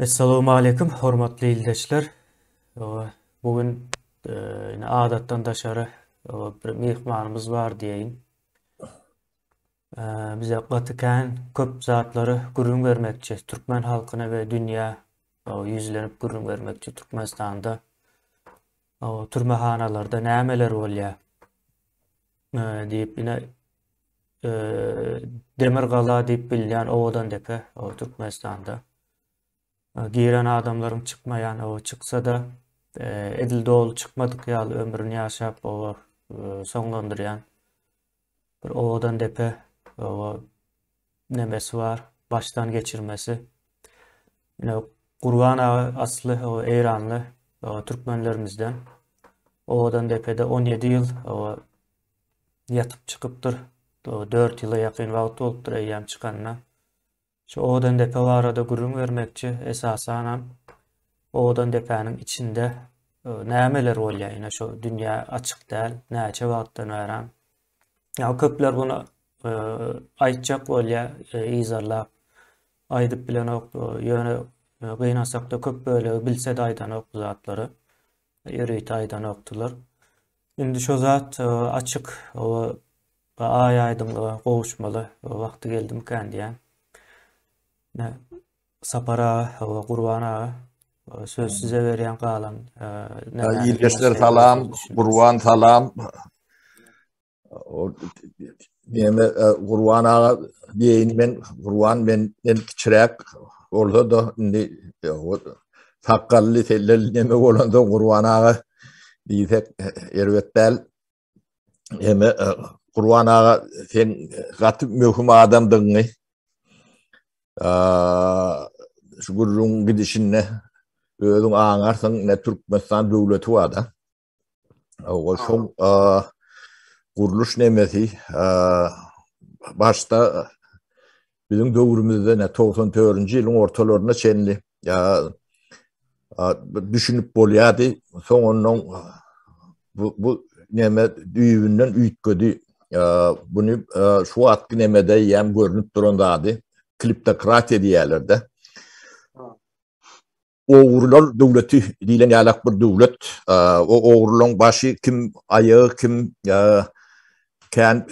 Essalawmaleýkim hormatly ildeşler. Bu gün ine adatdan daşary bir myhmanymyz bar diýeýin. Bize gaty kän köp zatlary gürrüň bermekçi, türkmen halkyna we dünýä ýüzlenip gürrüň bermekçi Türkmenistanda türmehanalarda nämeler bolýar diýip ine Demir gala diýip bilinýän Owadandepe Türkmenistanda. Giren adamlaryň çykmaýan, çyksa-da edil doly çykmadyk ýaly ömrüni ýaşap soňlandyrýan bir Owadandepe nemesi bar, başdan geçirmesi. Ine Gurban aga asly eýranly türkmenlerimizden. Owadandepede 17 ýyl ýatyp çykypdyr. 4 ýyla ýakyn wagt bolupdyr eýýäm çykanyna. Şu Owadandepe barada gürrüň bermekçi, esasanam Owadandepäniň içinde nämeler bolýar, ine şu dünýä açyk däl, näçe wagtdan bärem. Ýa köpler muny aýtjak bolýar, yzarlap aýdyp bilenok, ýöne gynansakda köp bölegi bilse-de aýdanok bu zatlary. Ýörite aýdanokdylar. Indi şo zat açyk aý aýdyňlyga gowuşmaly wagty geldimikän diýýän. Ine Sapar aga, Gurban aga söz size berýän galan. Ildeşler salam, Gurban salam. Neme Gurban aga diýeýin men Gurban men men kiçiräk bolsa-da indi sakgally selleli neme bolanda Gurban aga diýsek erbet däl. Neme Gurban aga sen gaty möhüm adamdygyňy şu gürrüň gidişinde özüň aňarsyň ne Türkmenistan döwleti bar-da. Owa şol gurluş nemesi başda biziň döwrümizde ne 94-nji ýylyň ortalaryna çenli düşünip bolýardy. Soň ondan bu, bu neme düýbünden üýtgedi. Bunu şu wagtky nemede ýem görnüp duran zady kleptokratiýa diýýärler-de. Ogrular döwleti diýlen ýalak bir döwlet. O ogrularyň başy kim, aýagy kim kän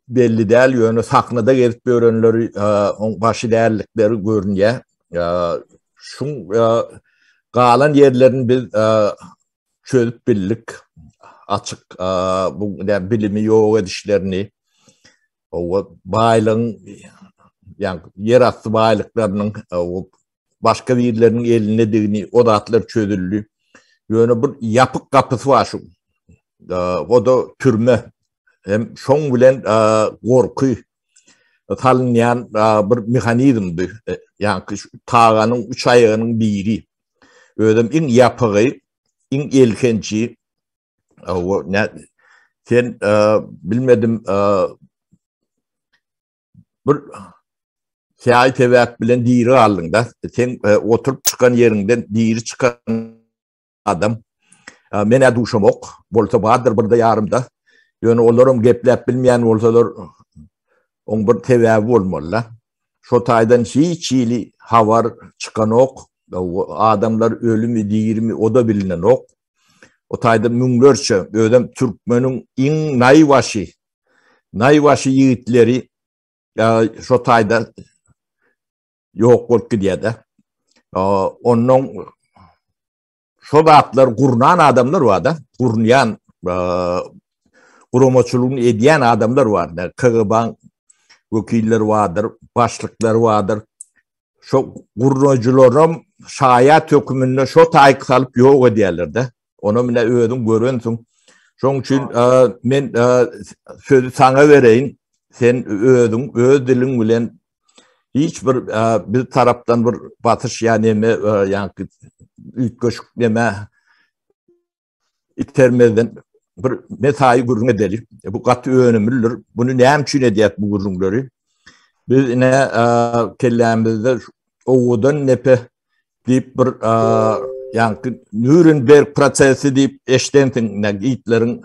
belli däl, ýöne sahnada gezip ýörenleri oň başy dällikleri görünýär. Şuň galan ýerlerini biz çözüp bildik. Açyk bu bilimi ýok edişlerini, o baýlygyň ýa ýerasty baýlyklarynyň başga birleriniň elindedigini o zatlar çözüldi. Ýöne bir ýapyk gapysy bar şu. O da türme. Hem şoň bilen gorky salynýan bir mehanizmdi. Ýa-ni taganyň üç aýagynyň biri. Özem iň ýapygy, iň elhenji. O ne sen bilmedim bir Säý sebäp bilen diri galdyň-da. Sen e, oturyp çykan ýeriňden diri çykan adam. E, men-ä duşamok. Bolsa bardyr birde ýarymda. Ýöne olaram gepläp bilmeýän bolsalar, oň bir sebäbi bolmaly-da. Şo taýdan hiç hili habar çykanok. Adamlar ölümi, dirimi o-da bilinenok. O taýda müňlerçe, özem türkmeniň iň naýbaşy, naýbaşy ýigitleri şo taýda ýok bolup gidýär-de. Ondan şo zatlar gurnan adamlar bar-da, gurnýan guramaçylygyny edýän adamlar bar. KGB-niň wekilleri bardyr, başlyklary bardyr. Şo gurnaýjylaram şaýat höküminde şo taýyk salyp ýok edýärler-de. Ony mine özüň görensiň. Şoň üçin men sözi saňa bereýin. Sen özüň öz diliň bilen hiç bir biz tarapdan bir basyş ýa neme ýa üýtgeşik neme itermezden bir mesaýy gürrüň edeli. Bu gaty önümlidir. Muny näme üçin edýäs bu gürrüňleri? Biz ine kellämizde owadan nepe diýip bir ýaňky Nýurnberg prosesi diýip eşdensiň, ine Gitleriň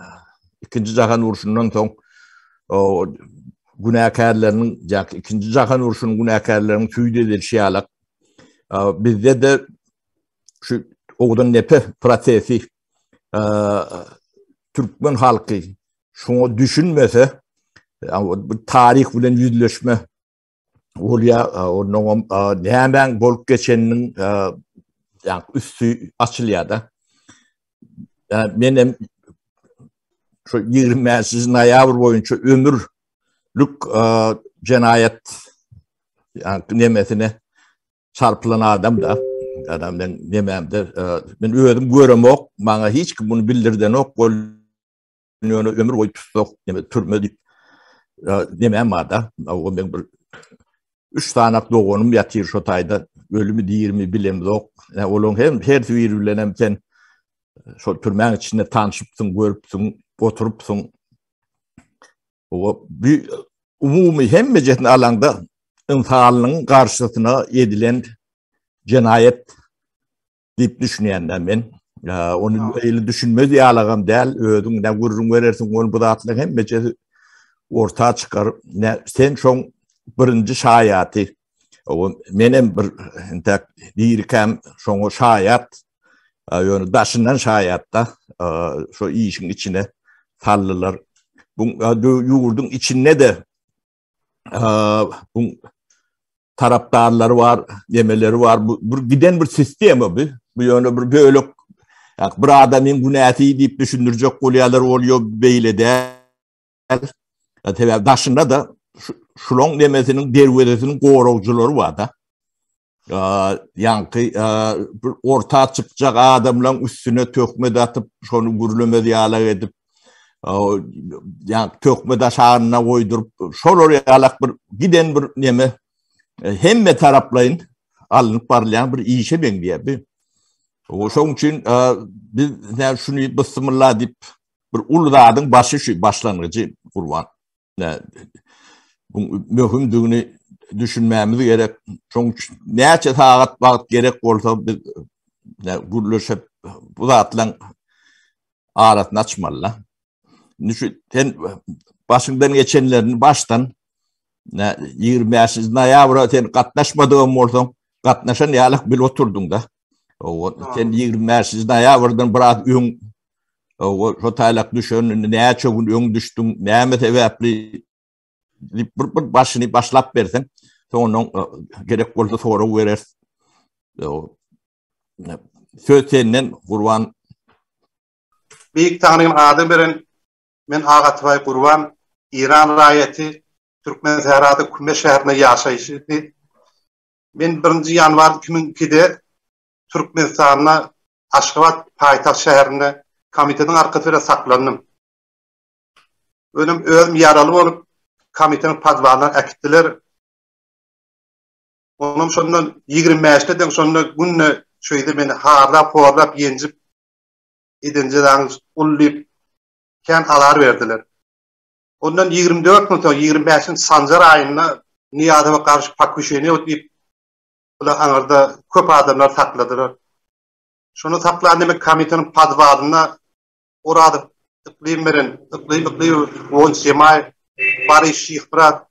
ikinji jahan urşundan soň günäkärleriniň, ýa ikinji jahan urşunyň günäkärleriniň süýt edilişi ýalak. Bizde-de. şu Owadan depe prosesi türkmen halky şoňa düşünmese, bu taryh bilen ýüzleşme bolýar, onnoňam nämäň bolup geçeniniň ýa üsti açylýar-da. Menem şu 25 noýabr boýunça ömürlik jenaýat nemesine çarpylan adam da. Adam men nemämde men özüm göremok, maňa hiç kim bunu bildirdenok, ol ýöne ömür boýy tussag, neme türme diýip nemäm bar-da. O men bir üç sanak doganym ýatyr şo taýda, ölümi dirimi bilemzok. Olaryň hem hersi biri bilen hem sen şol türmäň içinde tanşypsyň, görüpsiň, oturypsyň. O bir umumy hemmejesini alaňda ynsanlygyň garşysyna edilen jenaýat diýip düşünýän men. Ony eýle düşünmez ýalagam däl, özüň ne gürrüň berersiň, ony bu zatlaryň hemmejesi orta çykar. Ne sen şoň birinji şaýaty. O menem bir entek dirikäm şoňa şaýat. Ýöne daşyndan şaýatda şo işiň içine saldylar. Bu ýurduň içinde-de bu tarapdarlary bar, nemeleri bar. Bu bir giden bir sistema bu. Bu ýöne bir bölek bir adamyň günäsi diýip düşündirjek bolýarlar, ol ýok beýle däl. Sebäbi daşynda da şulaň nemesiniň derwezesiniň goragjylary bar-da. Ýaňky bir orta çykjak adamlaryň üstüne töhmet atyp, şony gürlemez ýalak edip, ýaňky töhmet aşagyna goýduryp, şolar ýalak bir giden bir neme hemme taraplaýyn alnyp barylýan bir işe meňzeýär bu. Şonuň üçin biz näme şuny bysmylla diýip bir uly zadyň başy şu başlangyjy Gurban. Bu möhümdigini düşünmämiz gerek. Şoň üçin näçe sagat wagt gerek bolsa biz gürleşip bu zatlaryň arasyny açmaly. Indi şu sen başyňdan geçenlerini başdan 25 noýabra sen gatnaşmadygam bolsaň, gatnaşan ýalyk bil oturdyň-da. O sen 25 noýabrdan biraz öň O şo taýlak düşen, indi näçe gün öň düşdüň, näme sebäpli diýip bir, bir başyny başlap berseň, soňundan e, gerek bolsa sorag bereris. Söz senden Gurban. Beýik Taňryň ady beren men Agatybaý Gurban, Iran raýaty, Türkmen sährada Küme şäherinde ýaşaýşy. Men 1-nji ýanwar 2002-de Türkmenistanda Aşgabat paýtagt şäherinde komitetiň arkasy bilen saklandym. Özüm özüm ýaraly bolup komitetiň podwalyna äkitdiler. Onam şondan 25-de deň şonda günde şeýde meni harlap, horlap, ýenjip eden jezaňyz uly diýip kän azar berdiler. Ondan 24 gün soň 25-nji Sanjar aýynda Nyýazowa garşy pokuşeniýe diýip bular aňyrda köp adamlar sakladylar. Şony saklan demek komitetiň podwalynda Orazow Yklym beren, Yklym Yklymow, Guwanç Jemaýew, Baryş Şyhmyrat,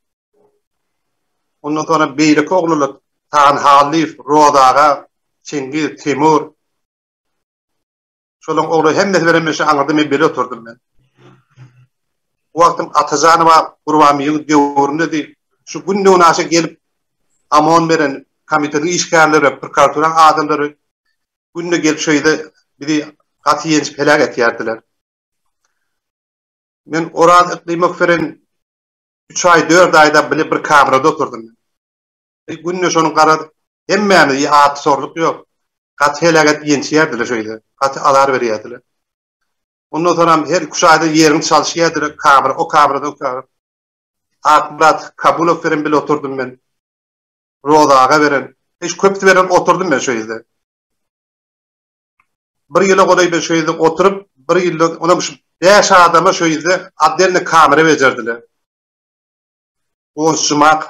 ondan soňra beýleki oglanlar Tagan Hallyýew, Roza aga, Çingiz, Timur, Şolaň ogly hemmesi bilen men şu aňyrda men bile oturdym men. Bu wagtym Atajanowa Gurbanbibiň döwründedi. Şu günde-günaşa gelip OMON beren komitetiň işgärleri, prokuraturanyň adamlary günde gelip şu ýerde bizi gaty ýenjip heläk etýärdiler. Men Oraz Yklymow bilen üç aý, dört aýda bile bir kamerada oturdym men. Günde şonuň garaz hemmämiz at sorluk ýok. Gaty heläk edip ýençýärdiler şeýle. Gaty azar berýärdiler. Ondan soňam her üç aýda ýeriňi çalyşýardylar kamera, o kameradan o kamera. Akmyrat Kabulow bilen bile oturdym men. Roza aga beren. Hiç köpüsi bilen oturdym men şo ýerde. Bir ýyla golaý men şo ýerde oturyp, bir ýylda onam şu bäş adama şo ýerde otdelny kamera bejerdiler. Guwanç Jumak,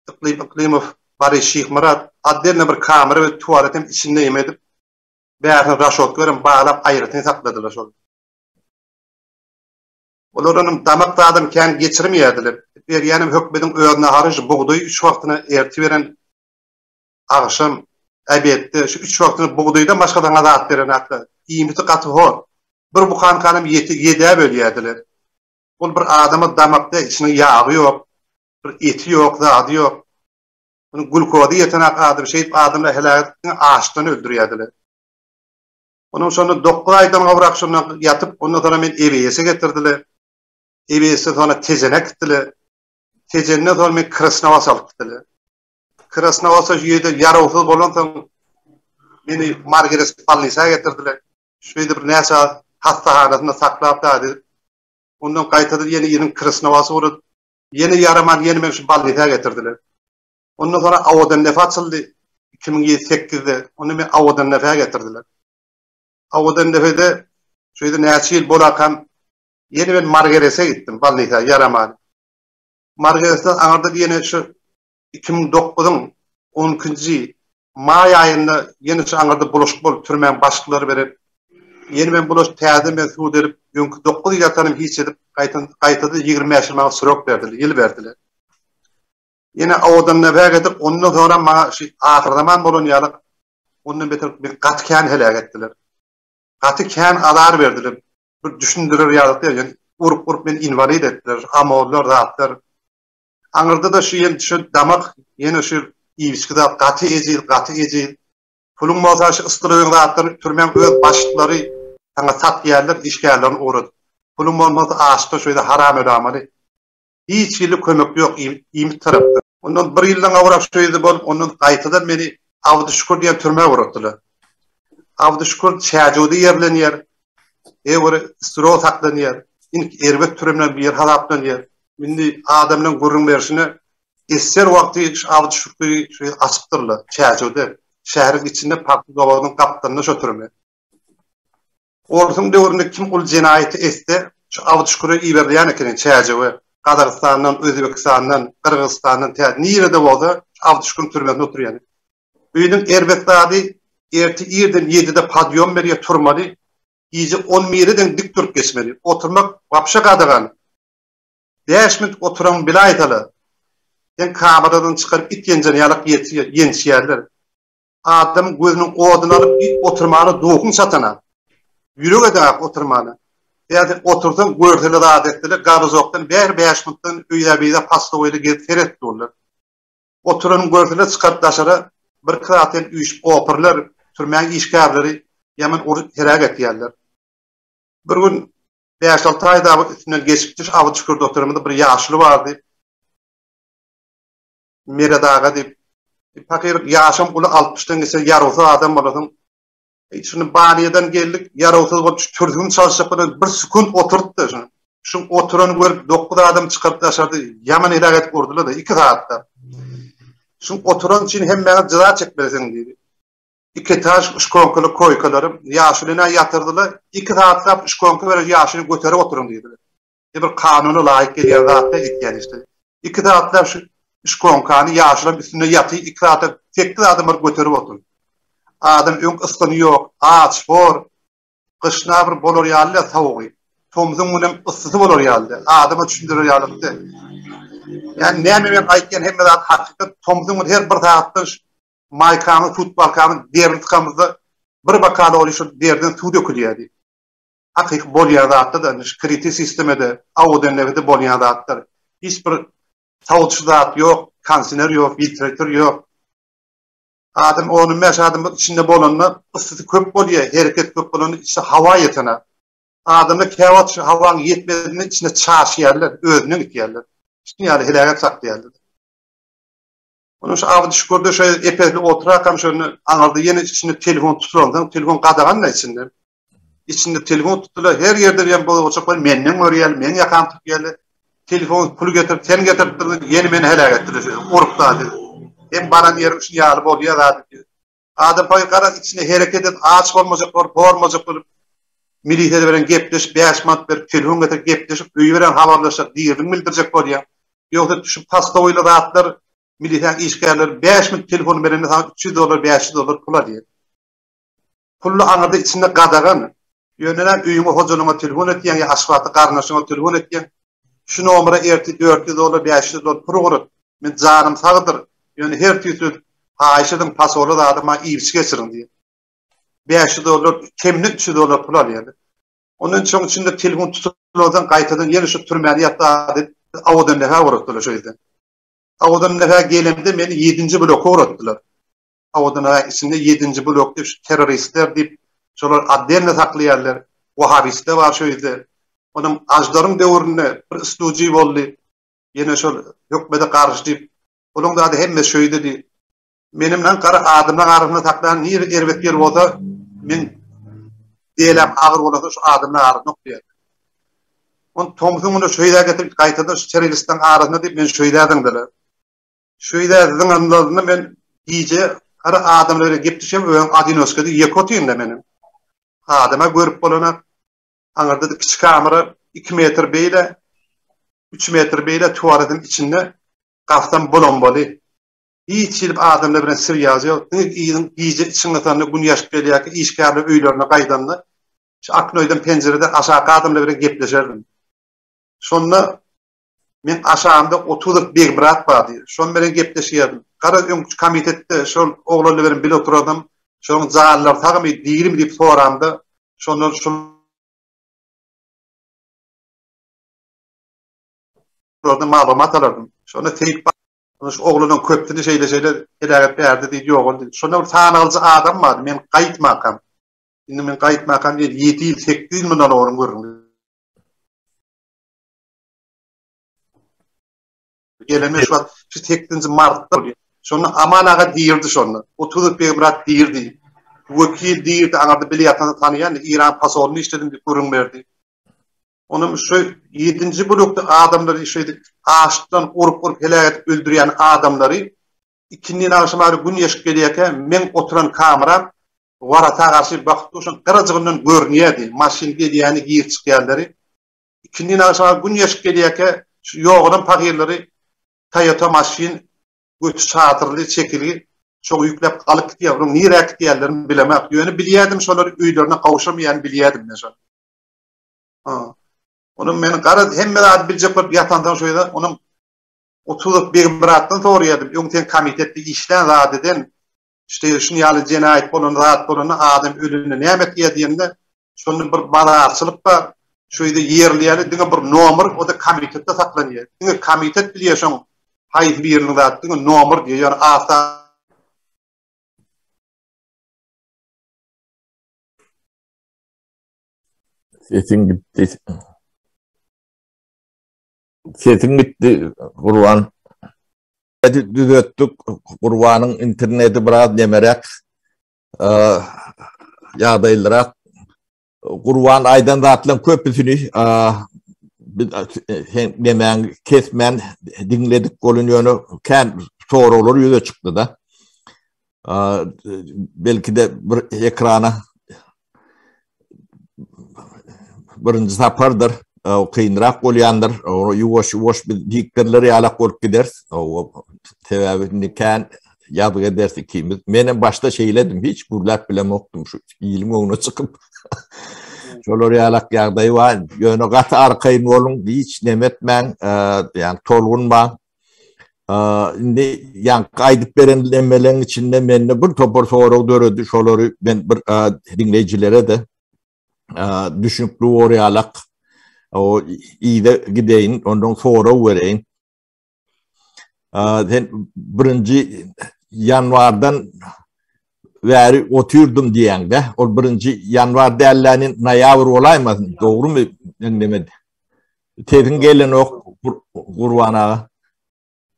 Yklym Yklymow, Baryş Şyhmyrat otdelno bir kamera we tualet hem içinde ýem edip, bärsine raşotka bilen baglap aýratyn sakladylar şol. Olardanam damak zadam kän geçirmeýärdiler. Berýänem hökmediň öz nahary şu bugdaý üç wagtyna erti beren agşam. Obedde şu üç wagtyna bugdaýdan başga saňa zat berenaklar. Iýmiti gaty hor. Bir buhankanam ýeti ýedä bölýärdiler. Ol bir adama damak däl, içiniň ýagy ýok, bir eti ýok, zady ýok. Munuň gülkozy ýetenak adam, şeýdip adamlar heläk edip diňe açdan öldürýärdiler. Onuň şonda dokuz aýdan gowrak şonda ýatyp, ondan soňra meni EBS-e getirdiler. EBS-den soňra Tejene gitdiler. Tejenden soňra meni Krasnowas alyp gitdiler. Krasnowasa şu ýerde ýarawsyz bolansoň meni Margeres bolnisa getirdiler. Şu ýerde bir näçe aý hassahanasynda saklap zat edip, ondan gaýtadan ýene ýene Krasnowasa ugradyp, ýene ýaraman ýene meni şu bolnisa getirdiler. Ondan soňra Awadandepe açyldy 2007-sekizde. Onda meni Awadandepä getirdiler. Awadandepede şu ýerde näçe ýyl bolakam ýene men Margerese gitdim bolnisa ýaraman. Margeresden aňyrda ýene şu 2009-yň on ikinji maý aýynda ýene şu aňyrda bulaşyk bolup türmäň başlyklary beren ýene men bulaşyk täzeden men sud edip öňki dokuz ýyl ýatanym hiç edip gaýtan gaýtada 25 ýyl maňa srok berdiler ýyl berdiler. Ýene owadan näbäk edip ondan soňra maňa şu ahyrzaman bolan ýaly ondan beter meni gaty kän heläk etdiler. Gaty kän azar berdiler. Bir düşündirer ýaly däl ýöne urup urup meni inwalid etdiler. Amollar zatlar. Aňyrda-da şu ýene şu damak, ýene şu iýip-içgi zat gaty ejiz, gaty ejiz. Puluň bolsa şu ysdyraýan zatlary türmäň öz başlyklary saňa satýarlar, işgärlerini ugradyp. Puluň bolmasa açdan şeýle haram ölämeli. Hiç hili kömek ýok iýmit tarapdan. Ondan bir ýyldan gowrak şu ýerde bolup, ondan gaýtadan meni Abdyşükür diýen türmä ugratdylar. Abdyşükür Çäjewde ýerlenýär. Eýe strow saklanýar. Iň erbet türemler bir ýer hasaplanýar. Indi adamlaryň gürrüň berşine esser wagty şu Abdyşüküri şu açypdyrlar Çäjewde. Şäheriň içinde pagta zawodynyň gapdalynda şo türme. Orsuň döwründe kim uly jenaýaty etse, şu Abdyşüküre iberilýän ekeni Çäjewe. Gazagystandan, Özbegistandan, Gyrgyzystandan tä nirede bolsa şu Abdyşüküriň türmesinde oturýan. Öýüniň erbet zady erte irden ýedide podýom berýär turmaly, gije on bire deň dik durup geçmeli. Oturmak wapşe gadagan. Bäş minut oturaň bilaýsala, sen kameradan çykaryp it ýenjen ýalak ýençýärler. Adamyň gözüniň oduny alyp oturmana duhuň çatana. Ýürek edeňok oturmana. Ýa sen otursaň görsele zat etseler gabuzokdan bäri bäş minutdan öýä-beýle pastoweýle gezip seret durlar. Oturanyny görseler çykaryp daşara birki sagat hem üýşüp opurlar, türmäň işgärleri ýaman urup heläk etýärler. Bir gün bäş-alty aý dagy üstünden geçipdi, şu Awy çükürde oturanymyzda bir ýaşuly bardy. Meret aga diýip. Pahyr ýaşam uly altmyşdan geçen ýarawsyz adam bolasyň. Şuny baniýadan geldik, ýarawsyz bolup şu türsügini çalyşjak bolan bir sekunt oturtdy şuny. Şuň oturany görüp dokuz adam çykaryp daşarda ýaman heläk edip urdular-da iki sagatda. Şuň oturan üçin hemmäňiz jeza çekmelisiň diýdi. Iki etaž şkonkaly koýkalary ýaşulyna ýatyrdylar. Iki sagatlap şkonka beren ýaşulyny göterip oturyň diýdiler. Bir kanuna laýyk gelýän zat däl etýän işleri. Iki sagatlap şu şkonkany ýaşulam üstünde ýaty iki sagatda sekiz adam baryp göterip otyr. Adam öň ysgyny ýok, aç, hor. Gyşna bir bolar ýaly däl sowugy. Tomsuň günem yssysy bolar ýaly däl. Adama düşündirer ýalyk däl. Ýani näme men aýtýan hemme zat hakykat. Tomsuň güni her bir sagatdan maýkamyz, futbolkamyz derini sykamyzda bir bakala bolýa şol derden suw dökülýärdi. Hakyky bolýan zatlar-da, indi şu kriti sistemede, awodendewede bolýan zatlar. Hiç bir sawçy zat ýok, kondisioner ýok, wiltrator ýok. Adam on bäş adam içinde bolanda yssysy köp bolýar, hereket köp bolanda içde hawa ýetenak. Adamlar käwagt şu hawanyň ýetmezinde içinde çaşýarlar, özünden gitýärler. Şunuň ýaly heläket saklaýarlar. Onuň şu Abdy Şükürde şo epesli oturakam şonda aňyrda ýene içinde telefon tutulansoň, telefon gadagan-da içinde. Içinde telefon tutdular, her ýerde diýen bozguçaklar menden görýär, meň ýakam tutýarlar. Telefon pul getirip, sen getiripdirsiň, ýene meni heläk etdiler şeýdip, urup zat edip. Hem baran ýerim şun ýaly bolýar zat diýip. Adam paý garaz içinde hereket edip, aç bolmajak bolup, hormajak bolup, milisiýa bilen gepleşip, 5 manat berip, telefon getirip gepleşip, öýi bilen habarlaşjak, diriligini bildirjek bolýar. Ýogsa şu postowyly zatlar milisiýanyň işgärleri 5 minut telefon berende saňa 300 dollar, 500 dollar pul alýar. Pully aňyrda içinde gadagan. Ýöne näme öýüňe hojalygyňa telefon etýäň ýa Aşgabatda garyndaşyňa telefon etýäň. Şu nomera ertir 400 dollar, 500 dollar pul ugrat. Men janym sagdyr. Ýöne her tüýsli edip. Haýyş ediň pasola zady maňa ilçi geçiriň diýýär. 500 dollar, keminde 300 dollar pul alýarlar. Ondan şoň içinde telefon tutulandan gaýtadan ýene şu türmäni ýatda diýip Awadandepe ugratdylar şo ýerden. Awadandepe gelemde meni 7-nji bloka ugratdylar. Awadandepe içinde 7-nji blok diýip şu terroristler diýip şolar otdelno saklaýarlar. Wahabistler bar şo ýerde. Onuň Ajdaryň döwründe bir slujiý boldy. Ýene şol hökmede garşy diýip Onuň zady hemme şöýdedi. Menem lan gara adamlaň arasynda saklan nire erbet ýer bolsa men delem agyr bolasa şu adamlaň arasynda okýar. On tomsuň güni şöýdä getirip gaýtadan şu terroristleň arasynda diýip men şöýdä zyňdylar. Şöýdä zyňanlarynda men gije gara adamlar bilen gep düşem özüm adinoçkada ýeke otyryn-da menem. Adama görüp bolana aňyrda-da kiçi kamera 2 metr beýle 3 metr beýle tualetiň içinde Gapsam bolombaly. Hiç hili adamlar bilen swýazy ýok. Diňe yzyň gije içiň gysanda gün ýaşyp gelýärkä işgärler öýlerine gaýdanda şu oknoýdan penjireden aşaky adamlar bilen gepleşerdim. Şonda meň aşagymda Otuzow Begmyrat bardy. Şon bilen gepleşýärdim. Garaz öňki komitetde şol oglanlar bilen bile oturardym. Şonuň janlary sagmy, dirimi diýip soramda şondan şul Şolardan maglumat alardym. Şonda Seýit ba şu oglanyň köpüsini şeýle-şeýle heläk edip bärde diýdi, ýogaldy. Şonda bir sanalyjy adam bardy, men gaýtmakam. Indi men gaýtmakam diýdi, 7 ýyl, 8 ýyl mundan owal gürrüň. Gelende şu wagt şu 8-nji martda bolýar. Şonda Aman aga diýirdi şonda. Otuzow Begmyrat diýirdi. Wekil diýirdi, aňyrda bile ýatanda tanaýan, Iran pasolyny işledim diýip gürrüň berdi. Onuň şu ýedinji blokda adamlary şeýdip açdan urup-urup heläk edip öldürýän adamlary ikindin agşam ary gün ýaşyp gelýärkä meň oturan kameram warata garşy bakyp dur şoň gyrajygyndan görünýärdi maşyn gelýäni girip çykýanlary ikindin agşam ary gün ýaşyp gelýärkä şu ýogalan pahyrlary Toyota maşyn göti çadyrly çekilgi şoňa ýükläp alyp gidýär onuň nirä gidýänlerini bilemok ýöne bilýärdim şolary öýlerine gowşamaýany bilýärdim men şony. Ha. Onuň meni garaz hemme zady biljek bolup ýatansoň şo ýerde onuň Otuzow Begmyratdan soraýardym. Öň sen komitetde işlän zat eden, işte şuny ýaly jenaýat bolan zat bolanda adam ölende näme etýär diýende, şonda bir bazarçylyk bar. Şo ýerde ýerli ýaly diňe bir nomer, o-da komitetde saklanýar. Diňe komitet bilýär şoň haýsy biriniň zat, diňe nomer diýýär. Ýöne asa Sesiň gitdi. Sesiň gitdi Gurban. Düzetdik. Gurbanyň interneti biraz nemeräk. Ýagdaýlyrak. Gurban aýdan zatlaryň köpüsini biz sen nemäň kesmän diňledik bolun ýöne kän soraglar ýüze çykdy-da. Belki-de bir ekrana birinji sapardyr, kynrak bolýandyr. Ýuwaş-ýuwaş biz diktorlar ýalak bolup gideris. Sebäbi indi kän ýazgy ederis ikimiz. Menem başda şeýledim, hiç gürläp bilemokdym şu iliň öňüne çykyp. Şolar ýalak ýagdaý bar. Ýöne gaty arkaýyn boluň, hiç neme etmäň, ýagny tolgunmaň. Indi ýaňky aýdyp beren nemeleň içinde mende bir topar sorag döredi. Şolary men bir diňleýjilere-de düşünikli bor ýalak o yza gideýin, ondan sorag bereýin. Sen birinji ýanwardan bäri otyrdym diýäňde, ol birinji ýanwar dälläni noýabr bolaýmasyn, dogrumy? Neme? Sesiň gelenok Gurban aga.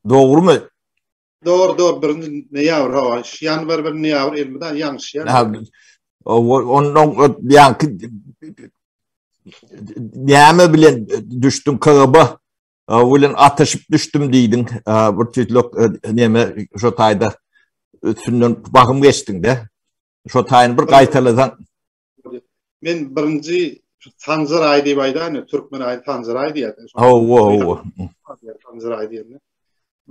Dogrumy? Dogry, dogry, birinji noýabr, hawa, ýanwar bir noýabr elmydam ýalňyşýar. Ondan ýaňky näme bilen düşdüň KGB bilen atyşyp düşdüm diýdiň. Bir tüýtlük näme şo taýda üstünden bahym geçdiň-de. Şo taýyny bir gaýtalasaň. Men birinji Sanjar aýy diýip aýdaýyn, türkmen aýy Sanjar aýy diýýär. Hawa, hawa. Sanjar aýy diýende.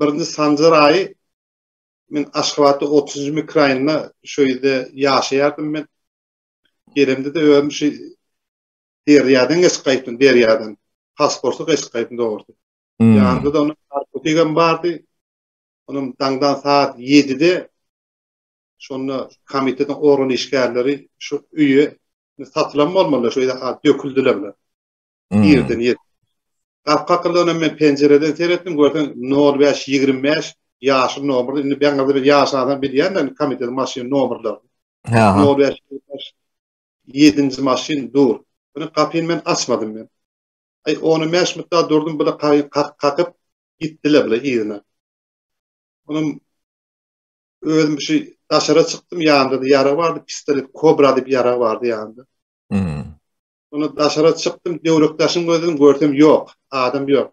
Birinji Sanjar aýy men Aşgabatda 30-njy mikroraýonda şu ýerde ýaşaýardym men. Gelemde-de özüm şu derýadan geçip gaýtdym, derýadan. Pasportsyz geçip gaýtdym dogrusy. Hmm. Ýanymda-da onuň narkotigem bardy. Onuň daňdan saat 7-de. Şonda komitetiň organ işgärleri şu öýe satylan bolmaly, şu öýde döküldiler bular. Irden ýet. Gapy kakylanda men penjireden seretdim, görseň 05 25 ýaşyl nomer. Indi ben bir ýaş adam bilýän ben komitetiň maşyny nomerlerini. 05 25 7-nji maşyn dur. Bunu gapyny men açmadym men. Ay onu 5 minut durdum, bula kakyp gitdiler bula yzyna. Onun özüm şu daşara çykdym, ýanynda da ýarag bardy, pistolet Kobra diýip ýarag bardy ýanynda. Hmm. Onu daşara çykdym, döwrekdaşyň gözüm görsem ýok, adam ýok.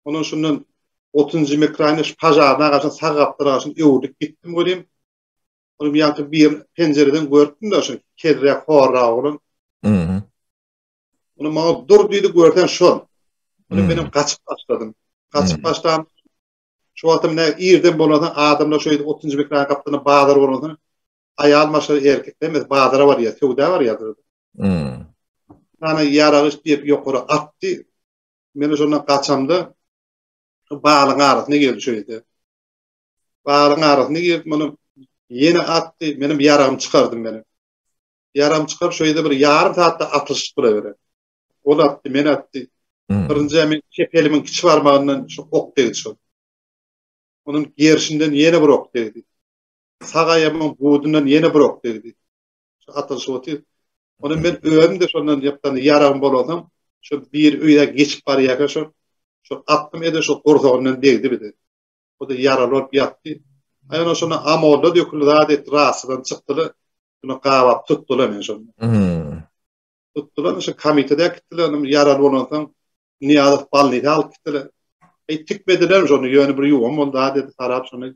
Onun şundan 30-njy mikraýna şu pažarna garşy sag gapdala garşy öwrülip gitdim göreyim. Onu bir ýanky bir penjereden görüpdim de şu kelräk horra oglan. Hmm. Onu maňa dur diýdi görsen şol. Onu Hmm. benim gaçyp başladım. Gaçyp Hmm. başlam. Şu wagtym ne irden bolanda adamlar şu 30-njy mikraýna gapdalynda bazar bolanda aýal maşgala erkek demez bazara barýar, söwda barýar. Hmm. Sana ýaragyş diýip ýokary atdy. Men şondan gaçamda balyň arasyna girdi şeýde. Balyň arasyna girdi, muny ýene atdy. Menim ýaragym çykardym meni. Ýaragym çykaryp şeýde bir ýarym saatda atyşyp duruberdi. Ol atdy, men atdy. Hmm. Birinji men çep elimiň kiçi barmagyndan şu ok degdi şol. Onun gerşinden ýene bir ok degdi. Sag aýagymyň budundan ýene bir ok degdi. Şu atylyşyp otyr. Onu men özüm de şondan ýapdan ýaragym bolasam, şu bir öýe geçip barýarka şu şu atdym ede şu gursagyndan degdi bir de. O da ýaraly bolup ýatdy. Ay ona şona amolda döküldi zat etdi, rasydan çykdylar. Şunu gabap tutdular men şonu. Hmm. Tutdular, şu komitede gitdiler, onu ýaraly bolansoň Niýazow balnisa alyp gitdiler. Ey tikmediler şonu, ýöne bir ýuwan boldy, zat etdi, sarap şonu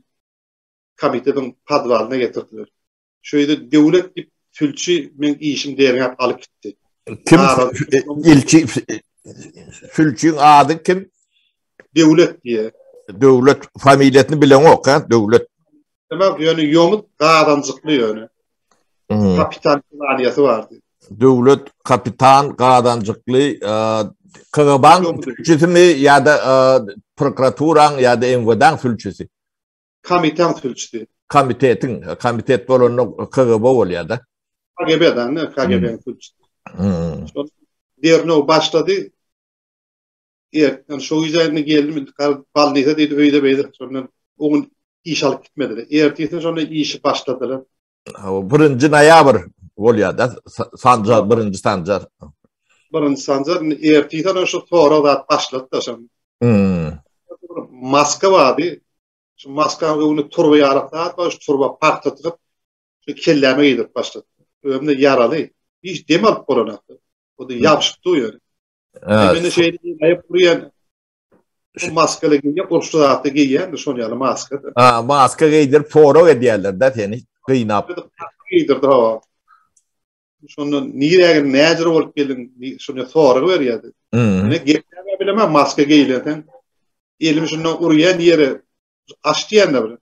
komitetiň podwalyna getirdiler. Şöyle döwlet diýip sülçi men işim derňäp alyp gitdi. Kim ilçi sülçüň ady kim? Döwlet diye. Döwlet familiýasyny bileňok, ha? Döwlet. Demek ýöne ýomut gazanjykly ýöne. Hmm. Kapitan klaniyası bardy. Döwlet kapitan gazanjykly KGB-nyň sülçüsimi ýa-da prokuraturaň ýa-da MWD-nyň sülçüsi? Komiteň sülçüsi. Komitetiň, komitet bolanda KGB bolýar-da. KGB-den, ne? KGB-niň sülçüsi. Hmm. Şol dernew başlady. Erken şo güýjäni geldim, balnisa diýdi, öýde beýde, şondan o gün iş alyp gitmediler. Ertesi şonda işi başladylar. Birinji noýabr bolýar-da, sanjar, birinji sanjar. Birinji sanjar, ertesi şonda şu sorag zat başlady da şonda. Hmm. Maska bardy. Şu maskanyň öňünde turba ýaly zat bar, şu turba pagta tykyp, şu kelläme giydirip başlady. Özümde ýaraly. Hiç dem alyp bolanakdy. O da ýapyşyp dur ýöne. Evet. Meni şeýle aýyp durýan bu maskaly geýýän, uruşda zatda geýýän, şol ýaly maska. Ha, maska geýdirip sorag edýärler da seni gynap. Geýdirdi ha. Şondan niräge näjir bolup geldiň, şony sorag berýärdi. Hmm. Men gepläp bilemem maska geýilenden. Elimi şundan urýan ýere aç diýende bir.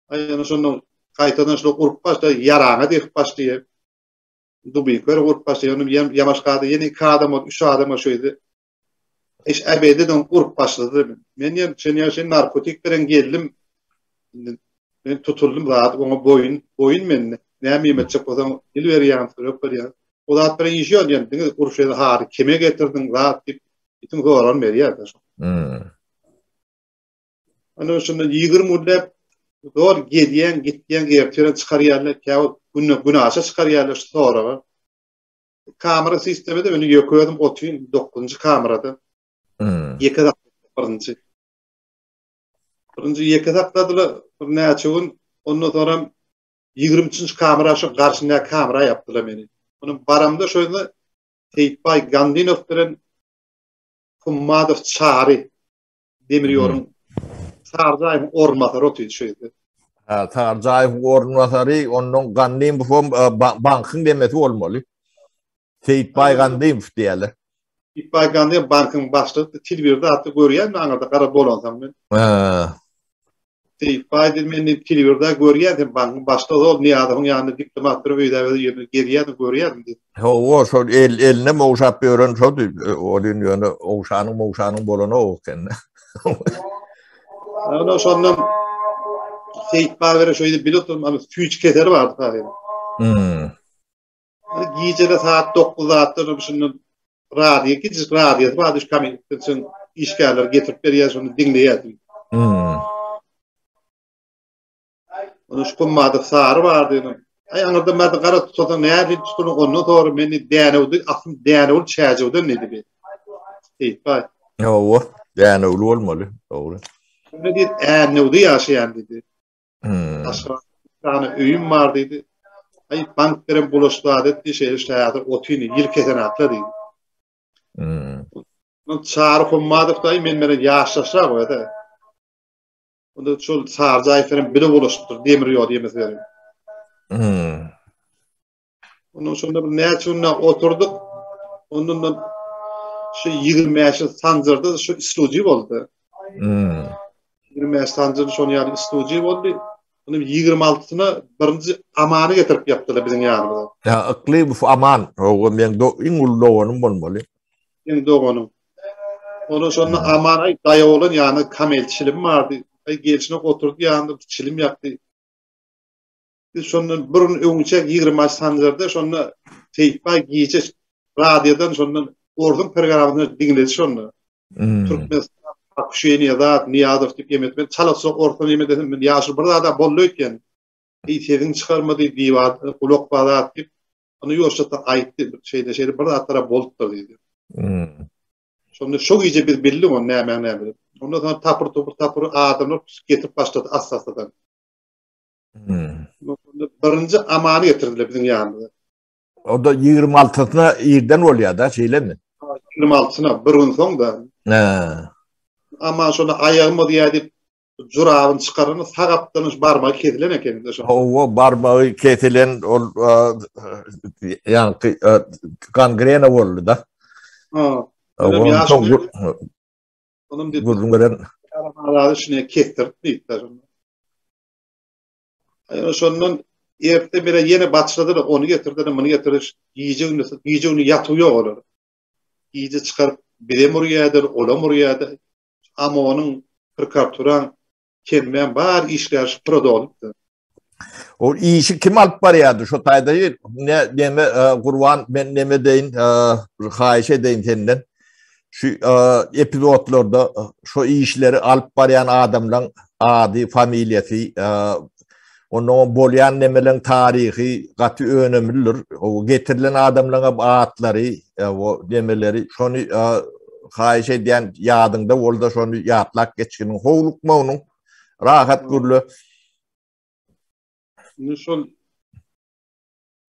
Aý ýa şondan gaýtadan şunu urup başla, ýaraňa diýip başlaýar. Dubinka urup başlaýar. Onun ýam ýamaşgada ýene iki adam oldu, üç adam oldu şeýdi. Iş ebededen urup başlady. Men ýem sen ýa sen narkotik bilen geldim. Indi Men tutuldum zat oňa boýun, boýun men. Näme etjek bolsaň dil berýän, sürek berýän. O zat bilen işi ýok diýen, diňe uruş ýeri hary kime getirdiň zat diýip, itiň soran berýär da. Hmm. Ana şunda 20 günläp zor gelýän, gitýän, ertire çykarýarlar, käwagt günde günaşa çykarýarlar şu soraga. Kamera sistemi de meni ýeke özüm otyryn 9-njy kamerada. Hmm. Ýeke birinji. Birinji ýeke sakladylar bir näçe gün, ondan sonra 23-nji kamera şu garşyndaky kamera ýapdylar meni. Onun baramda şöyle Seýitbaý Gandinow bilen Hummadow Çary demir ýoluň Sarjaýewiň orunbasary otyr şeýle. Ha, Sarjaýewiň orunbasary, ondan Gandymowam e, bankyň demesi bolmaly. Seýitbaý Gandymow diýerler. Seýitbaý Gandymow bankyň başlygy, telewizorda atdy görýän men aňyrda gara bolansoň men. Ha. Seýitbaý diýdi, men diýip telewizorda görýän sen bankyň başlygy ol Nyýazowyň ýanynda diplomat durup öýde ýerine gelýärdi görýärdim diýdi. Hawa, şol el eline mogşap ýören şoldy. Ol ýöne ogşanyň mogşanyň bolany o eken. Ana şondan. Seýit Babere şeýle bile oturym, ama süýji keseli bardy taýyn. Hmm. Gijede saat 9 zatdan şundan radio, kiçijik radiosy bardy, şu komitetiň işgärleri getirip berýär, şony diňleýärdi. Hmm. Onun şu kummady sary bardy. Ay aňyrda merde gara tutsaň nädip tutulyň ondan sonra meni dänewdi, aslyn dänewli çäjewden diýdi bir. Seýitbaý. Hawa, dänewli bolmaly, dogry. Ne diýdi, änewde ýaşaýan diýdi. Hmm. Aşgabatda öýüm bar diýdi. Ay bank beren bulaşyk zat etdi, şeýle şäher otyny ýyl kesen atla diýdi. Hmm. Çary Hummadow daýy men menen ýaşlaşrak öde. Onda şol Sarjaýew bilen bile bulaşypdyr, demir ýol ýemesi berip. Hmm. Ondan şonda bir näçe günde oturdyk. Ondan şu 25 sanjyrda şu islujy boldy. Hmm. 25 sanjyrda şonu ýaly islujy boldy. Onu 26-syna birinji Amany getirip ýapdylar biziň ýanymyza. Ya Yklymow Aman, o men do, iň uly doganym bolmaly. Iň doganyň. Ondan şonda Aman aý daýaw bolan ýanynda kamel çilim bardy. Aý gelşine oturdy ýanynda çilim ýakdy. Biz şondan bir gün öňçe 20 sanjyrda şonda Seýitbaý gije radiodan şondan orduň programmasyny diňledi şonda. Hmm. Türkmenistan Akşeniýe zat Niýazow diýip ýemet men çalatsak orta neme desem men ýaşul bir zada boldy öýtýän. Eý sesiň çykarmady diwar gulak bar zat diýip Ony ýuwaşja aýtdy, şeýle şeýle bir zatlara bolupdyr diýdi. Hmm. Şonda şo gije biz bildik ony näme näme. Ondan soň tapyr tupur tapyr adamlar getirip başlady assa-assadan. Hmm. Birinji Amany getirdiler biziň ýanymyza. O da 26-syna irden bolýar da, şeýlemi? 26-syna bir gün soň da. Hä. Aman şonda aýagym diýýär diýip jurabyny çykarany sag gapdalyn şu barmagy kesilen eken indi şo. Hawa, barmagy kesilen ol ýaňky gangrena boldy da. Ha. Onuň diýip gürrüň beren. Barmagy şuny kesdirip diýipdir. Aýna şondan erte bire ýene başladylar, ony getirdiler, muny getirdiler. Gije gündüz, gije gündüz ýatuw ýok olar. Gije çykaryp bizem urýardylar, olam urýardy. AMO-nyň, prokuraturanyň, kemmäň bar işgäri şu pura dolupdy. O işi kim alyp barýardy şo taýda ne neme e, Gurban men neme deýin e, haýyş edeýin senden. Şu e, epizodlarda şo işleri alyp barýan adamlaryň ady, familiýasy, Ondan bolýan nemeleň taryhy gaty önemlidir. O getirilen adamlaryň hem atlary, e, o nemeleri şony e, haýyş edýän ýadyňda bolda şony ýatlap geçginiň howlukma onuň rahat gürle. Indi şol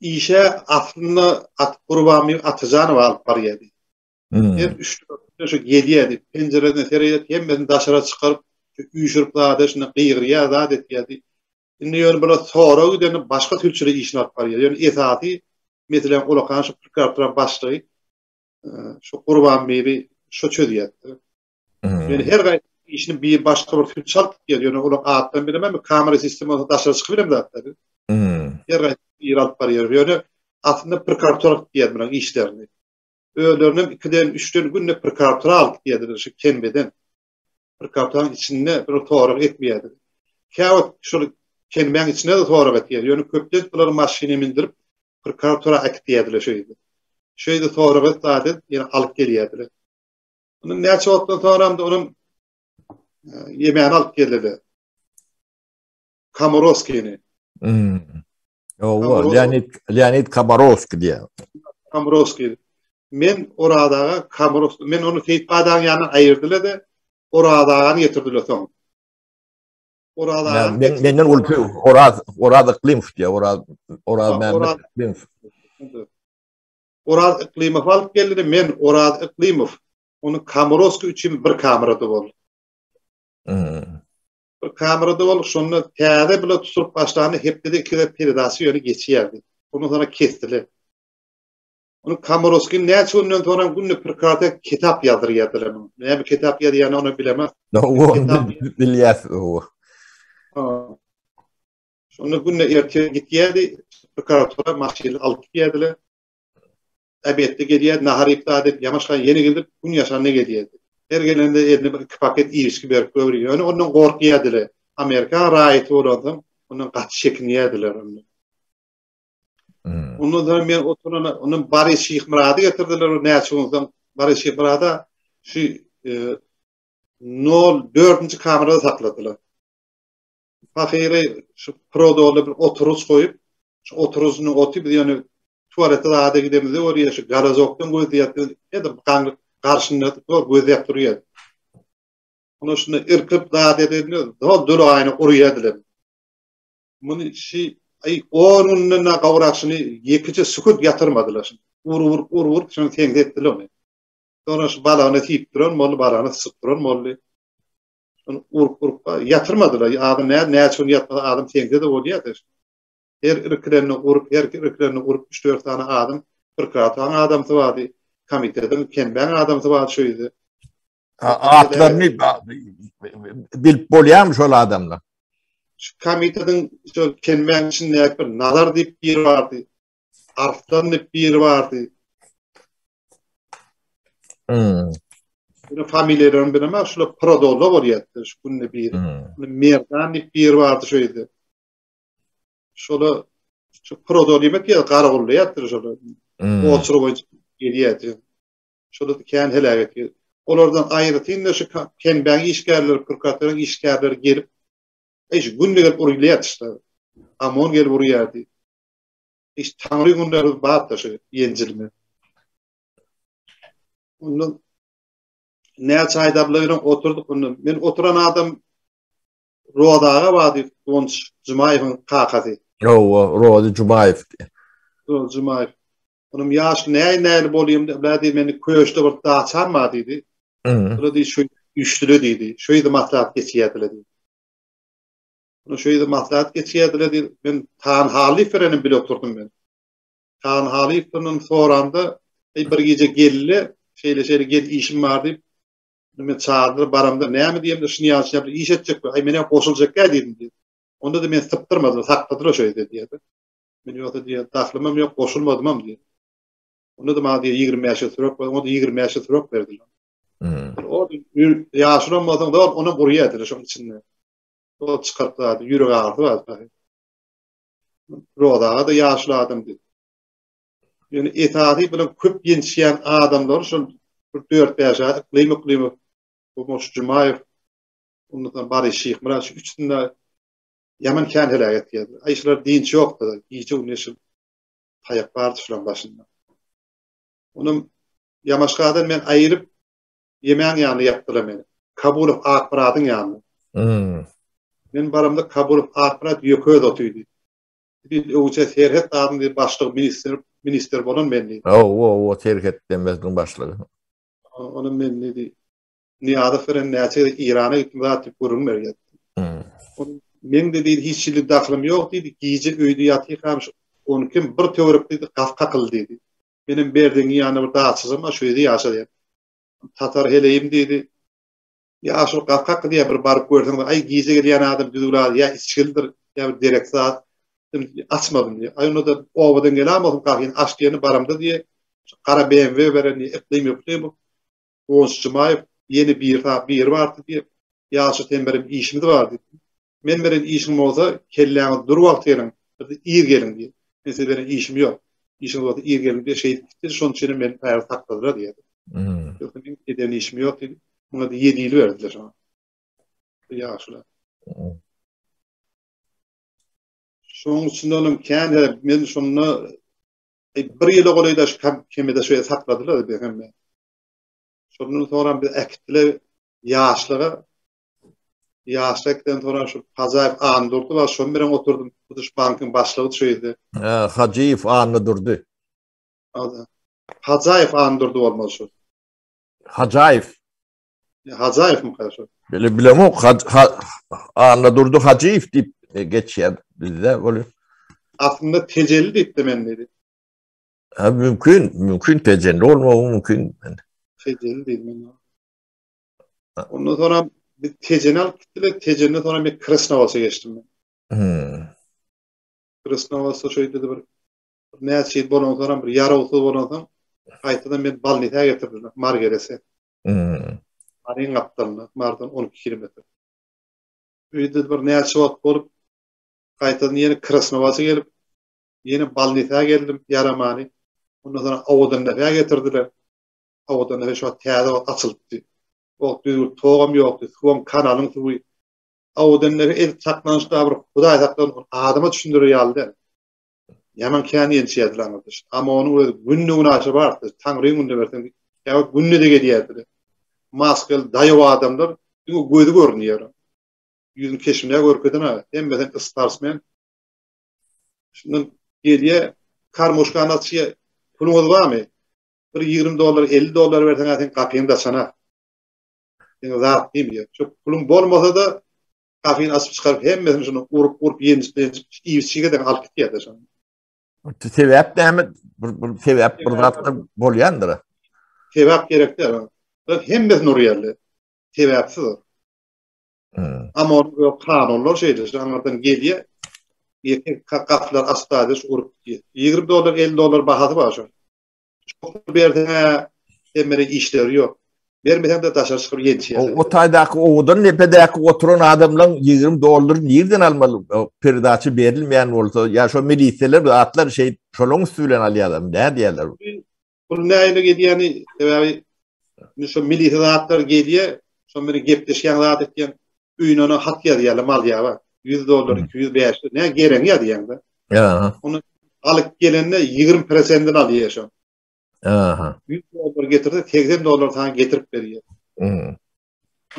işe aslynda At Gurbanbibi Atajanow alyp barýardy. Hmm. Her üç dörtde şu gelýärdi. Penjireden seredip hemmesini daşara çykaryp üýşürip zada şunda gygyrýar zat etýärdi. Indi ýöne bular sorag gidende başga sülçüler işini alyp barýar. Ýöne esasy meselem ulakan şu prokuratura başlygy e, şu Gurbanbibi şu çözýärdi. Hmm. Ýöne her gaýt işini bir başga bir sülçi alyp gidýär. Ýöne olar atdan bilemem kamera sistemasy daşara çykyp bilen zatlar. Hmm. Her gaýt bir alyp barýar. Ýöne aslynda prokuratura gidýär bularyň işlerini. Özlerinem ikiden, üçden günde prokuratura alyp gidýärdiler şu Kenbeden. Prokuraturanyň içinde bir sorag etmeýärdiler. Käwagt şol Kenbäň içinde-de sorag etýär. Ýöne köplenç bulary maşyna mindirip prokuratura äkitýärdiler şo ýerde. Şo ýerde sorag et zat et, ýene alyp gelýärdiler. Ondan näçe wagtdan soňram-da onuň ýemäni alyp geldiler. Komorowskini. Hmm. Owa, Leonid Leonid Komorowski diýýär. Komorowski. Men Oraz aga Komorowski, men ony Seýit Badagyň ýanyndan aýyrdylar-da, Oraz agany getirdiler soň. Oraz aga. Men menden uly Oraz Oraz Yklymow diýýär. Oraz Oraz Mämmet Yklymow. Oraz Yklymow alyp geldi, men Oraz Yklymow. Ony Komorowski üçin bir kamerada boldy. Hmm. Bir kamerada bolup, şonda täze bile tutulyp başlanda hepdede iki gezek peredaçy ýöne geçýärdi. Ondan sonra kesdiler. Onu Komorowskiň näçe günden sonra günde prokuratura kitap ýazdyrýardylar. Näme kitap ýazýany ony bilemem. Bilýäs o. Şonda günde ertir gitýärdi, prokuratura maşyny alyp gitýärdiler. Obedde gelýärdi, nahar iýip zat edip, ýamaşgan ýene gidip, gün ýaşanda gelýärdi. Her gelende eline bir iki paket iýişki berip göwri. Ýöne ondan gorkýardylar. Amerikan raýaty bolansoň, ondan gaty çekinýärdiler onda. Hmm. Ondan soň men oturana, ondan Boris Şyhmyrady getirdiler, näçe gün soň Boris Şyhmyrada şu e, 04-nji kamerada sakladylar. Pahyry şu prodola bir oturuç goýup, şu oturucyny oty biz ýöne tualete zada gidemizde görýär, şu garazokdan gözleýär, edil gaňryk garşynda zor gözläp durýar. Ona şunda irkip zat edende zor döl aýna urýardylar. Muny şi aý 10 günden da gowrak şuny ýekeje sükut ýatyrmadylar şuny. Urup urup urup urup şuny seňse etdiler ony. Sonra şu balagyny siýip duran boldy, balagyny syçyp duran boldy. Şony urup urup ýatyrmadylar. Adam nä näçe gün ýatmasa adam seňse-de bolýar-da. Her irkilenini urup, her irkilenini urup üç-dört sany adam prokuraturanyň adamsy bardy, komitetiň, kembäň adamsy bardy şu ýerde. Atlaryny bilip bolýarmy şol adamlar? Şu komitetiň şu kembäň içindäki bir Nazar diýip biri bardy. Arslan diýip biri bardy. Hmm. Ýöne familiýalaryny bilemok, şular Prodolla bolýardy şu günde biri. Hmm. Merdan diýip biri bardy şu ýerde. Şola şu Prodol diýmek ýa Garagully ýatdyr şola. Hmm. Oçur boýunça gelýärdi. Şola kän heläk etdi. Olardan aýratyn-da şu Kenbäň işgärleri, prokuraturanyň işgärleri gelip, eý şu günde gelip urýardy işte. Amon gelip urýardy. Hiç taňry günleri bardy şu ýenjilme. Ondan näçe aý dabla bilen oturdyk ondan. Men oturan adam Roza aga bardy, Guwanç Jumaýewiň kakasy. Hawa, Rozy Jumaýew. Rozy Jumaýew. Onuň ýaş näý näli bolýam diýip, diýdi, meni köşde bir daçam bar diýdi. Ola diýdi, şu üýşdüle diýdi. Şu ýerde maslahat geçýärdiler diýdi. Onuň şu ýerde maslahat geçýärdiler diýdi. Men Tagan Halyýew bilenem bile oturdym men. Tagan Halyýew bilen soranda, eý bir gije geldi, şeýle-şeýle gel işim bar diýip, men çagyrdylar, baramda näme diýemde, şuny ýaly şuny bir iş etjek, aý menem goşuljak diýdim diýdi. Onda-da meni sypdyrmadylar, sakladylar şo ýerde diýdi. Men ýogsa diýýär, dahlymam ýok, goşulmadymam diýýär. Onda-da maňa diýýär, 25 ýyl sürek ber, onda 25 ýyl sürek berdiler. Hmm. O ýaşulam bolsaň da onam urýardylar şoň içinde. O çykaryp zady, ýürek agyrysy bar. Rozaga da ýaşuly adam diýdi. Ýöne esasy bilen köp ýençýän adamlar şol bir 4-5 aý yklym yklymy Gumaş Jumaýew, ondan soň Baryş Şyhmyrat şu üçüsinde ýaman kän heläk etýärdi. Aý şular dynç ýokdy, gije gündiz şu taýak bardy şularyň başynda. Onam Ýamaşgadan men aýryp Ýemäň ýanyna ýapdylar meni. Kabulow Akmyradyň ýanyna. Hmm. Men baramda Kabulow Akmyrat ýöke öz otydy. Diýdi, öwüçe serhet zadyň diýdi, başlygy ministr, ministr bolan men diýdi. Hawa, hawa, serhet demesiniň başlygy. Ony men diýdi. Nyýazow bilen näçe gezek Eýrana gitdim zat diýip gürrüň berýär. Hmm. Meň de diýdi, hiç hili dahlym ýok diýdi, gije öýde ýatyrkam şu on kim bir töwerek diýdi, gaf kakyldy diýdi. Menem Berdiňiň ýanynda bir daçajam bar, şu ýerde ýaşa diýen. Tatar heleýim diýdi. Ýaşuly gaf kakdy diýýär, bir baryp görseň, aý gije gelýän adam düzgün az, ýa içgilidir, ýa bir dereksiz zat. Açmadym diýýär. Aý onda-da obadan gelen bolsam gafyny aç diýeni baramda diýýär. Gara BMW beren diýýär, Yklym Yklymow. Guwanç Jumaýew, ýene biri biri bardy diýip, Ýaşuly sen bilen işimiz bar diýip. Men bilen işiň bolsa, kelläňiz dur wagty geliň, bir ir geliň diýip. Men siz bilen işim ýok. Işiňiz bolsa ir geliň diýip, şeýdip gitdi. Şonuň üçin hem meni taýýar sakladylar diýýär. Hmm. Ýogsa meň eden işim ýok diýip, muňa da 7 ýyl berdiler şoňa. Ýaşuly. Hmm. Şonuň üçin onuň kän men şonda bir ýyla golaý da şu kemede şeýle sakladylar bir hemme. Şondan soňra biz äkitdiler ýaşlyga. Ýaşlyga äkiden soňra şu Hajaýew Annadurdy bar, şonuň bilen oturdym. Bu şu bankyň başlygy şu ýerde. Hä, Hajyýew Annadurdy. Hajaýew Annadurdy bolmaly şu. Hajaýew. Hajaýewmyka şu? Bile bilemok. Annadurdy Hajyýew diýip geçýär bizde ol. Aslynda Tejeli diýipdi men diýdi. Ha mümkin, mümkin Tejenli bolmagy mümkin. Tejeli diýdim. Ondan sonra bir Tejeni alyp gitdiler. Tejenden sonra bir Krasnowolsa geçdim men. Hmm. Krasnowolsa şeýle bir näçe ýyl bolan soň bir ýarawsyz bolan soň gaýtadan men balnisa getirdiler, Margerese. Hmm. Maryň gapdalynda, Mardan 12 kilometr. Öýde bir näçe wagt bolup, gaýtadan ýene Krasnowaça gelip, ýene balnisa geldim, ýaramany. Ondan soň Owadandepä getirdiler. Owadandepe şu wagt täze wagt açylypdy. O wagt düzgün togam ýokdy, suwam kanalyň suwy. Owadandepe edip saklanyşda bir Hudaý saklasyn, adama düşündirer ýaly däl. Ýaman kän ýençýärdiler aňyrda. Amma onuň özi günde-günaşa bardy. Taňryň gününe berseň, käwagt günde-de gelýärdiler. Maskaly daýaw adamlar, diňe gözi görünýär. Ýüzüni keşbini-ä görkezene, hemmesem ysparsmen. Şundan gelýär, karmuşkany açýar, Puluňyz barmy? Bir 20 dollar, 50 dollar berseň-ä seň gapyňy daçanak. Diňe zat diýmeýär. Şu puluň bolmasa-da Gapyny açyp çykaryp hemmesini şunu urup urup ýenjip ýenjip iýip-içige deň alyp gitýärler şony. Sebäp näme? Bir, bir sebäp bir zatlar bolýandyr. Sebäp gerek däl. Bular hemmesini urýarlar. Sebäpsiz. Hmm. Amma onuň öz kanunlar şeýle, şu aňyrdan gelýär. Ýeke gapylar açdy, şu urup gitýär. 20 dollar, 50 dollar bahasy bar şonuň. Çok berseň hemmere işleri ýok. Bermeseň-de daşary çykyp ýençýär. O taýdaky owadan depedäki oturan adamlaň 20 dollar nirden almaly? Peredaça berilmeýän bolsa, ýa şo miliseler zatlar şeýdip şolaň üsti bilen alýarlar, nädýärler? Pul nähili gelýäni, sebäbi indi şo milise zatlar gelýär, şo meni gepleşýän zat etýän, öýüne ona hat ýazýarlar, mal ýaba. 100 dollar, 200, 500, näme geregiňi ýazýaň-da. Ýa. Ony alyp gelende 20 prosentini alýar şo. Aha. 100 dollar getirse 80 dollar sana getirip berýär. Hmm.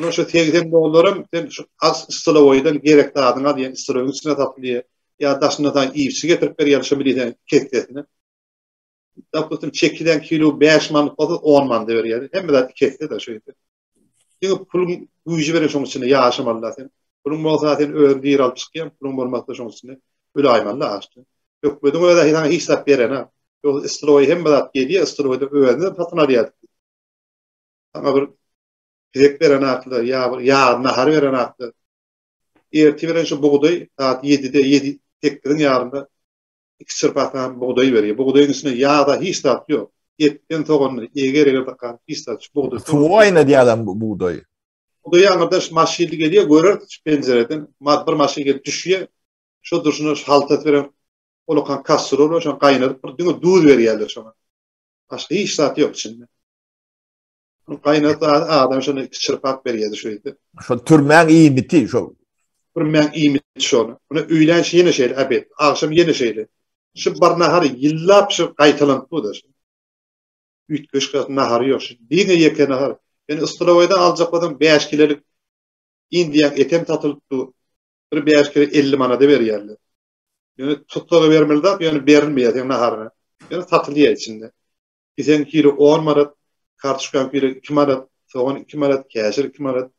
Ona şu 80 dollaram sen şu az stolowoýdan gerek zadyňy alýan, stolowyň içine sapylýar. Ýa daşyndan sana iýipçi getirip berýär, şo bilýän kessesini. Dapustim çekilen kilo 5 manat bolsa 10 manat berýär. Hemme zat iki esse-de şu ýerde. Diňe puluň güýji bilen şoň içinde ýaşamaly-da sen. Puluň bolsa sen özüň diri alyp çykýaň, puluň bolmasa şoň içinde öläýmeli-de açdan. Hökmediň özi saňa hiç zat berenok. Ýogsa stroý hemme zat gelýär, stroýda özüni satyn alýar. Saňa bir pizek berenoklar, ýa bir ýag nahar berenoklar. Ertir bilen şu bugdaý saat 7-de, 7, 8-iň ýarynda Iki çyrpakdan bugdaý berýär. Bugdaýyň içinde ýag-da hiç zat ýok. Etden soganly, eger-eger dakan hiç zat şu bugdaý. Suwa gaýnadýar adam bu bugdaýy. Bugdaýy aňyrdan şu maşynly gelýär, görer şu penjireden bir maşyn gelip düşýär. Şo durşuna şu haltasy bilen ulakan kastrol bar, şony gaýnadyp bir diňe duz berýärler şoňa. Başga hiç zat ýok içinde. Gaýnat adam şony iki çyrpak berýärdi şu ýerde. Şo türmäň iýmiti şo. Türmäň iýmiti şony. Muny öýlän ýene şeýle obed, agşam ýene şeýle. Şu bir nahar ýyllap şu gaýtalanyp dur-da şu. Üýtgeşik nahary ýok şu. Diňe ýeke nahar. Ýöne stolowoýdan aljak bolsaň 5 kilolik indiýaň etem satylyp dur. Bir 5 kilo 50 manada berýärler. Ýöne tutsaga bermeli zat, ýöne berilmeýär seň naharyňa. Ýöne satylýar içinde. Piseň kilo on manat, kartuşkaň kilo iki manat, sogan iki manat, käşir iki manat,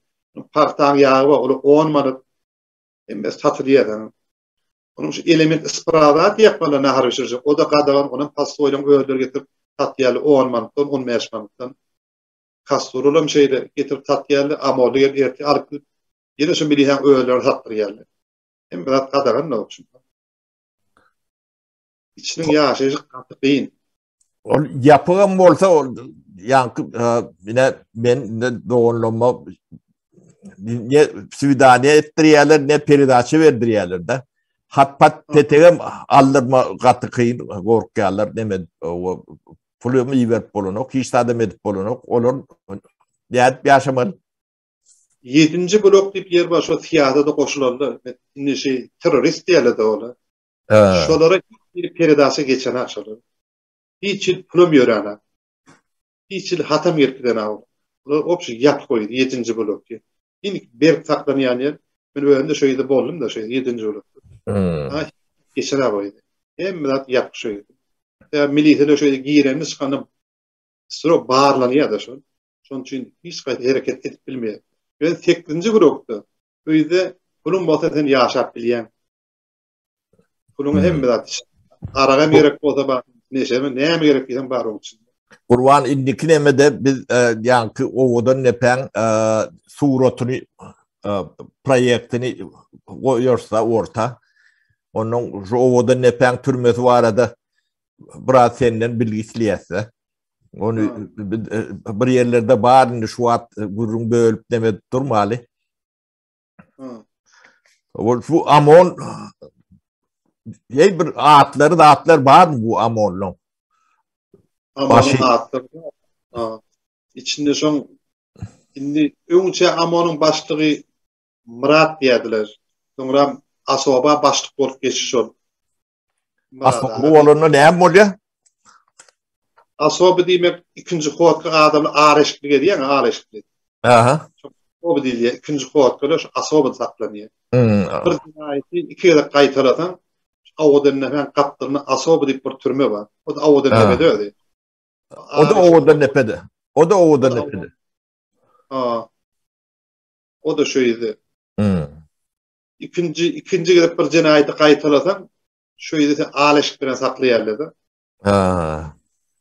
pagtaň ýagy bar, ol on manat. Hemmesi satylýar saňa. Onuň şu element ispraza diýip bana nahar bişirjek. O-da gadagan, onam pastoýlaň özleri getirip satýarlar on manatdan, 15 manatdan. Kasturulam şeýle getirip satýarlar, amorly gelip ertir alyp gidip, ýene şu milisäň özleri satdyrýarlar. Hemme zat gadagan da üçin. Içiniň ýaşaýşy gaty kyn. Ol ýapygam bolsa ol ýaňky ine men indi doganlama ne swidaniýa etdirýärler, ne peredaça berdirýärler da. Hat pat petegem aldyrma gaty kyn gorkýarlar, neme pulumy iberip bolanok, hiç zadam edip bolanok. Olar nädip ýaşamaly? Ýedinji blok diýip ýer bar, şo syýasata goşulanlar, indi şeý terrorist diýerler-de olar. Şolara bir peredaça geçenak şolar. Hiç hil pulam ýöränak. Hiç hil hatam gelip gidenak olar. Bular obşi ýapyk goýdy, ýedinji blok diýip. Iň berk saklanýan ýer, men özüm-de şo ýerde boldum-da, şo ýedinji blokda. Ha, geçenak o ýerde. Hemme zat ýapyk şo ýerde. Ýa milisiýalar şo ýere girende çykanda strok barlanýar-da şol. Şonuň üçin hiç haýsy hereket edip bilmeýär. Ýöne sekizinji blokda öýde puluň bolsa sen ýaşap bilýäň. Puluň hemme zat içinde. Aragam gerek bolsa bar, neşemi, näme gerek diýseň bar oň içinde. Gurban indiki nemede biz e, ýaňky owadan nepäň e, suratyny e, proýektini goýarsa orta. Onuň şu owadan nepäň türmesi barada biraz senden bilgi isleýäs. Ony bir ýerlerde bar indi şu wagt gürrüň bölüp neme durmaly. Ol bu Amon Hey bir atlary zatlar barmy bu Amonlaň? Amonun atlary bar. Içinde şoň indi öňçe Amonyň başlygy Myrat diýerdiler. Soňra Asoba başlyk bolup geçdi şol. Asoba bolanda näme bolýar? Asoba diýmek ikinji hodka adamy ar eşikli gezýän, ar eşikli. Aha. Asoba diýilýär. Ikinji hodka şu asoba saklanýar. Hmm. Bir jenaýaty iki gezek gaýtalasaň, Owadan Nepäň gapdalynda Asoba diýip bir türme bar. O da Owadan Nepede özi. O da Owadan Nepede. O da Owadan Nepede. Ha. O da şu ýerde. Hmm. Ikinji ikinji gezek bir jenaýaty gaýtalasaň, şu ýerde sen al eşik bilen saklaýarlar-da. Ha.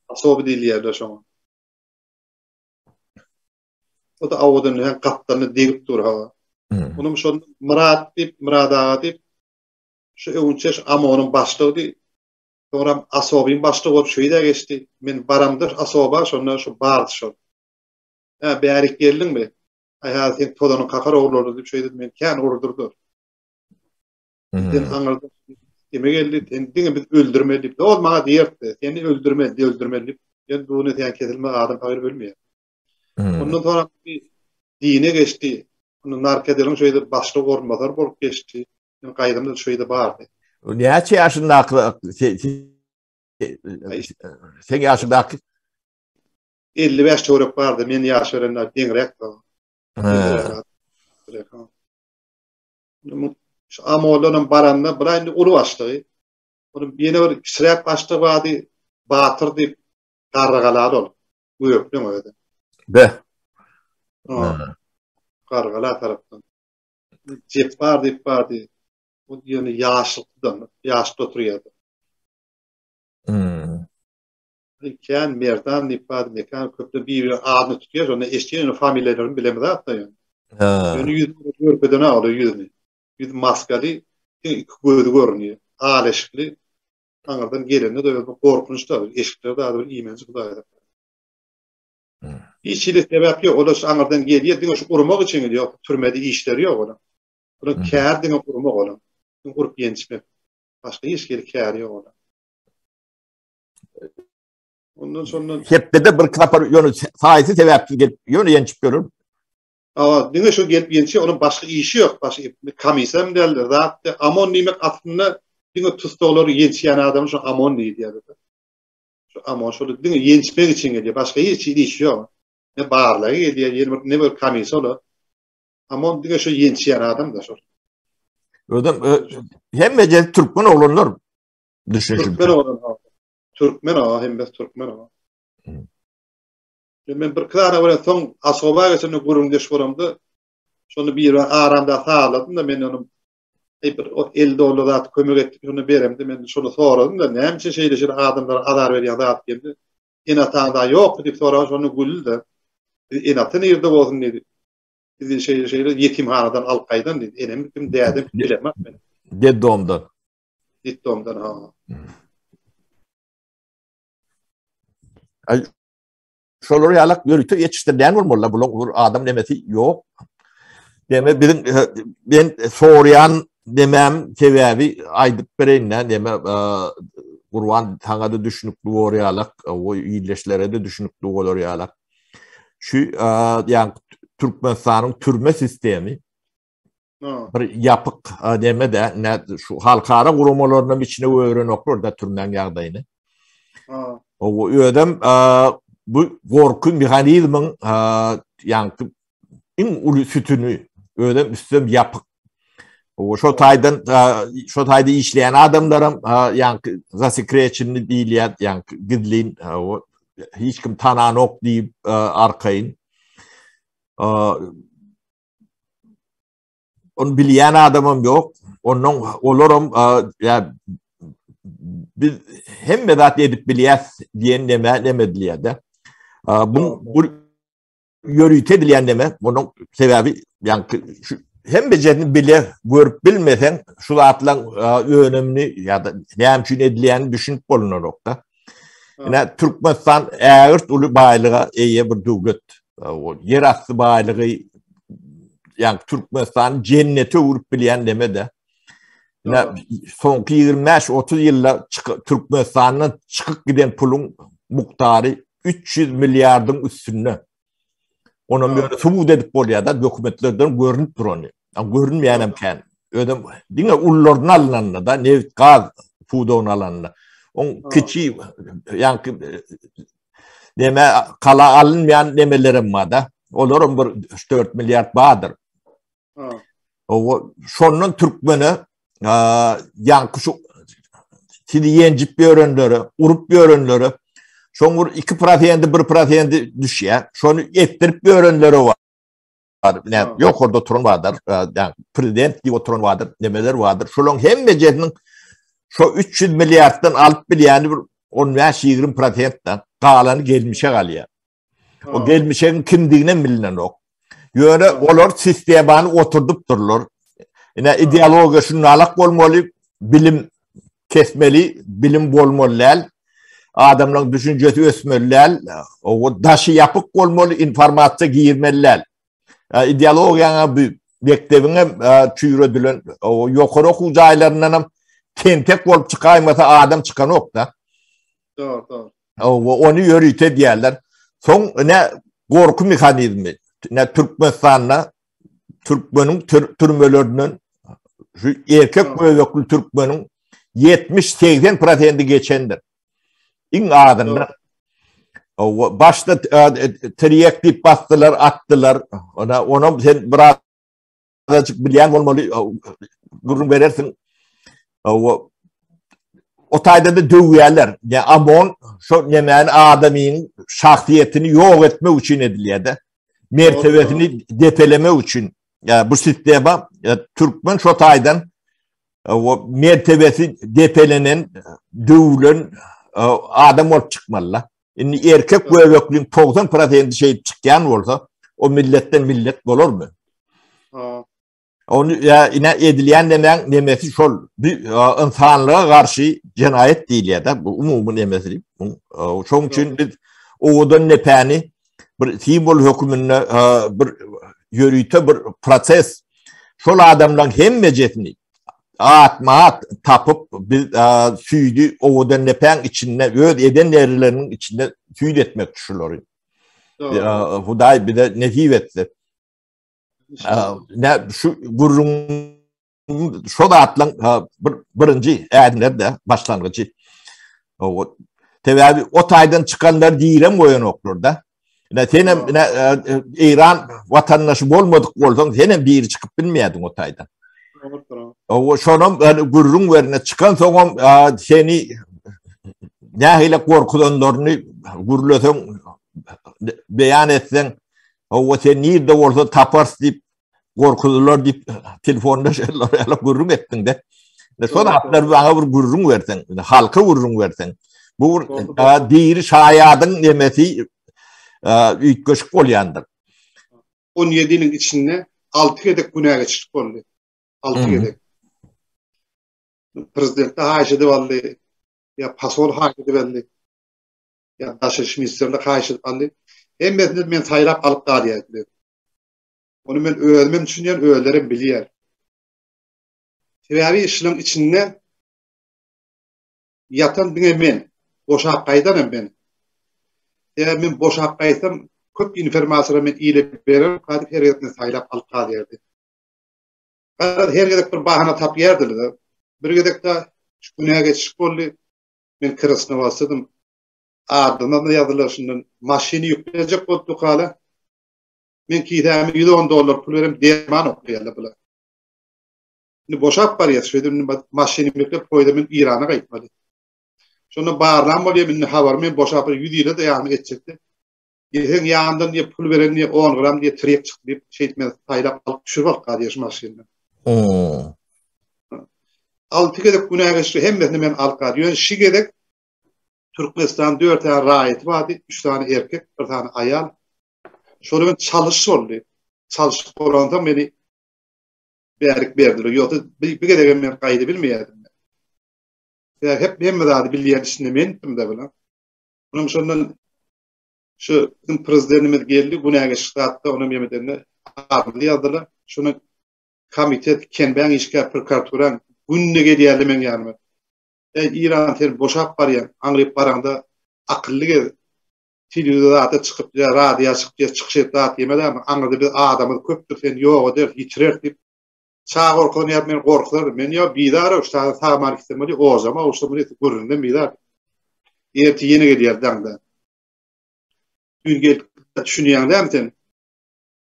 Asoba diýilýär-de şoňa. O da Owadan Nepäň gapdalyna degip dur ha. Hmm. Onuň şol Myrat diýip, Myrat aga diýip Şu öwünçe şu AMON-yň başlygydy. Soňram ASOB-yň başlygy bolup şeýdä geçdi. Men baramda ASOB-a şonda şu bardy şol. Hä, bärik geldiňmi? Aý, häzir seň tozanyň kakar ogurlardy diýip şeýdip meni kän urdurdy. Sen aňyrda kime geldi? Sen diňe biz öldürmeli diýip. Ol maňa diýerdi, seni öldürmeli, öldürmeli diýip. Sen bu sen kesilme adam pahyr ölmeýär. Ondan soňra dine geçdi. Onda narkodeliň şeýdip başlyk orunbasary bolup geçdi. Men gaýdamda şu ýerde bardy. Näçe ýaşyndaky sen ýaşyndaky 55 töwerek bardy. Men ýaş berende deňräk. Şu Amoldan hem baranda bir indi uly başlygy. Onuň ýene bir kiçiräk başlygy bardy. Batyr diýip Garrygalaly ol. Gökleň özi. Be. Garrygala tarapdan. Jepbar diýip bardy. O ýöne ýaşlykdan, ýaşda oturýardy. Hmm. Kän Merdan diýip bardy, Mekan köpde bir adyny tutýar, şonda eşitýän ýöne familiýalaryny bilemiz zatda ýöne. Ha. Ýöne ýüzüni görkezene ol ýüzüni. Ýüz maskaly, diňe iki gözi görünýär. Al eşikli. Aňyrdan gelende de bir gorkunç da, eşikleri de bir iýmenç hudaýda. Hiç hili sebäp ýok. Olar şu aňyrdan gelýär, diňe şu urmak üçin gelýär. Ýok, türmede işleri ýok olaryň. Olaryň käri diňe urmak olaryň. Diňe urup ýençmek. Başga hiç hili käri ýok olaryň. Ondan şondan Hepdede bir sapar ýöne saýsy sebäpsiz gelip ýöne ýençip ýörür. Awa, diňe şu gelip ýençýär, onuň başga işi ýok. Başga komissiýa hem däl, zat däl. OMON diýmek aslynda diňe tussaglary ýençýän adam şu OMON diýilýär. Şu OMON şol diňe ýençmek üçin gelýär. Başga hiç hili işi ýok. Ne barlaga gelýär, ýene bir ne bir komissiýa olar. OMON diňe şu ýençýän adam da şol. Özem hemme türkmen oglanlar düşünişim. Türkmen oglan. Türkmen o, hemmesi türkmen o. Men bir klara bilen soň Asoba geçende gürrüňdeş bolamda, şony bir aramda sazladym da men onuň Eý bir o 50 dollar zat kömek etdi, şony beremdi. Men şony soradym da, näme üçin şeýle şeýle adamlara azar berýän zat diýende, ene ataň da ýokmy diýip soragan şony güldi de. Ene ata nirde bolsun diýdi. Bizi şeýle şeýle ýetimhanadan alyp gaýdan diýdi. Enem kim, dädem kim bilemok men. Detdomdan. Detdomdan ha. Ay şolar ýalak ýörite ýetişdirilýän bolmaly bulaň bir adam nemesi ýok. Deme biziň e, men sorýan demem sebäbi aýdyp bereýin nä deme e, Gurban saňa da düşünikli bor ýalak, o illeşlere de düşünikli bolar ýalak. Şu e, ýa Türkmenistanyň türme sistemi bir ýapyk neme de ne şu halkara guramalarynyň içine öwrenoklar da türmäň ýagdaýyny. O özem bu gorky mehanizmiň ýaňky iň uly sütüni özem üstem ýapyk. O şo taýdan şo taýda işleýän adamlaram ýaňky zasekreçenli diýilýär, ýaňky gizlin hiç kim tananok diýip arkaýyn. Onu bilýän adamam ýok. Ondan olaram ýa biz hemme zat edip bilýäs diýen neme neme edilýär-de. Bu bu ýörite edilýän neme? Munuň sebäbi ýa şu hemme jerini bile görüp bilmeseň şu zatlaryň önümini ýa-da näme üçin edilýänini düşünip bolunarok-da. Ine Türkmenistan ägirt uly baýlyga eýe bir döwlet. Ýer asty baýlygy. ýa Türkmenistany jennete öwürip bilýän neme-de. Ine, soňky 25-30 ýylda Türkmenistandan çykyp giden puluň mukdary 300 milliardyň üstünde. Onam ýöne subut edip bolýar-da, dokumentlerden görnüp durany. Görünmeýän hem kän. Özem diňe ullardan alynanda da, neft, gaz pudagyny alanda. Oň kiçi, ýaňky neme kala alynmaýan nemelerem bar-da. Olaram bir 3-4 milliard bardyr. O şondan türkmene ýaňky şu sizi ýenjip ýörenlere, urup ýörenlere şoň bir 2 prosenti, 1 prosenti düşýär. Şony etdirip ýörenlere bar. Näme, ýokarda oturan bardyr, ýa prezident diýip oturan bardyr, nemeler bardyr. Şolaryň hemmejesiniň şo 300 milliarddan alyp bilýäni bir 15-20 prosentden galany gelmişe galýar. O gelmişegiň kimdigini hem bilinenok. Ýöne olar sistemany oturdyp durlar. Ine ideologiýa şunalak bolmaly, bilim kesmeli, bilim bolmaly däl. Adamlaryň düşünjesi ösmeli däl. O daşy ýapyk bolmaly, informasiýa girmeli däl. Ideologiýaňa bu mekdebiň hem çüýredilen ýokary okuw jaýlaryndan hem tentek bolup çykaýmasa adam çykanok-da. Dogry, dogry. Hawa, ony ýörite edýärler. Soň ine gorky mehanizmi. Ine Türkmenistanda türkmeniň türmelerinden şu erkek göbekli türkmeniň 70-80 prosenti geçendir. Iň azyndan. Hawa, başda tirýek diýip basdylar, atdylar. Ona onam sen biraz azajyk bilýän bolmaly, gürrüň berersiň. O o taýda da döwýärler. Ýa AMON şo nemäni adamyň şahsyýetini ýok etmek üçin edilýär-de. Mertebesini depelemek üçin. Ýa bu sistema türkmen şo taýdan o mertebesi depelenen, döwülen adam bolup çykmaly-da. Indi erkek göbekliň 90 prosenti şeýdip çykýan bolsa, o milletden millet bolarmy? Ha. Ony ýa ine edilýän nemäň nemesi şol bir ynsanlyga garşy jenaýat diýilýär-de, bu umumy nemesi. Şoň üçin biz owadan nepäni bir simwol höküminde bir ýörite bir proses şol adamlaryň hemmejesini atma-at tapyp biz süýdi owadan nepäň içinde öz eden derileriniň içinde süýt etmek şulary. Hudaý bize nesip etse. Ne şu gürrüň şo zatlaň bir birinji ädimler-de başlangyjy. O sebäbi o taýdan çykanlar direm goýanoklar-da. Ine senem ine Eýran watandaşy bolmadyk bolsaň, senem diri çykyp bilmeýärdiň o taýdan. O şonam yani gürrüň berine çykan soňam seni nähili gorkuzanlaryny gürleseň, beýan etseň, o sen nirde bolsa taparys diýip gorkuzylar diýip telefonda şeýle ýaly gürrüň etdiň-de. Şol zatlar maňa bir gürrüň berseň, halka gürrüň berseň. Bu bir diri şaýadyň nemesi üýtgeşik bolýandyr. 17 ýylyň içinde 6 gezek günä geçişlik boldy. 6 gezek. Prezident de haýyş edip aldy, ýa pasol haýyş edip aldy, ýa daşary iş ministrlik haýyş edip aldy. Hemmesini men saýlap alyp galýardym. Ony men özüm hem düşünýän, özleri hem bilýär. Sebäbi şunuň içinde ýatan diňe men, boşap gaýdan hem men. Sebäbi men boşap gaýtsam, köp informasiýalary men ile berer, gadyp her gezek meni saýlap alyp galýardy. Garaz, her gezek bir bahana tapýardylar. Bir gezek-de şu günä geçişik boldy. Men Krasnowodskdym. Adyma ýazdylar şundan. Maşyny ýüklejek bolup dükana. Men kisäme 110 dollar pul berem derman oklaýarlar bular. Indi boşap barýas şeýdip indi maşyny ýükläp poýda men Irana gaýtmaly. Şonda barlan bolýar indi habar men boşap bir 100 ýyla da ýagyny etjekdi. Diýseň ýandan diýip pul beren diýip 10 gram diýip tirek çykdy diýip şeýdip men saýlap alyp düşürip alyp galýar şu maşyndan. Hmm. 6 gezek günä geçdi hemmesini men alyp galdy. Ýöne şu gezek Türkmenistan 4 tane raýaty bardy, 3 sany erkek, 1 sany aýal. Şolar bilen çalyş boldy. Çalyş bolansoň meni bärik berdiler. Ýogsa bir, bir gezegem men gaýdy bilmeýärdim. Sebäbi hep hemme zady bilýän içinde mendim-de bilen. Onuň şondan şu bizim prezidentimiz geldi, günä geçdi zatda, onam ýemedende adymyzy ýazdylar. Şuny komitet kenbäň işgär prokuratura günde gelýärler meň ýanyma. Eý Iran sen boşap barýaň, aňryp baraňda akylly gez. Telewizor zada çykyp ýa radioýa çykyp ýa çykyş edip zat diýmez ama aňyrda biz adamyz köpdür seni ýok ederis, ýitireris diýip çaga gorkuzan ýaly meni gorkuzardy. Men ýa bizar şu taýdan sag-aman gitsem bolýar, ojama gowşsam bolýar, gürrüňden bizar. Ertir ýene gelýär daňda. Düýn gelip düşünýäň dämi sen?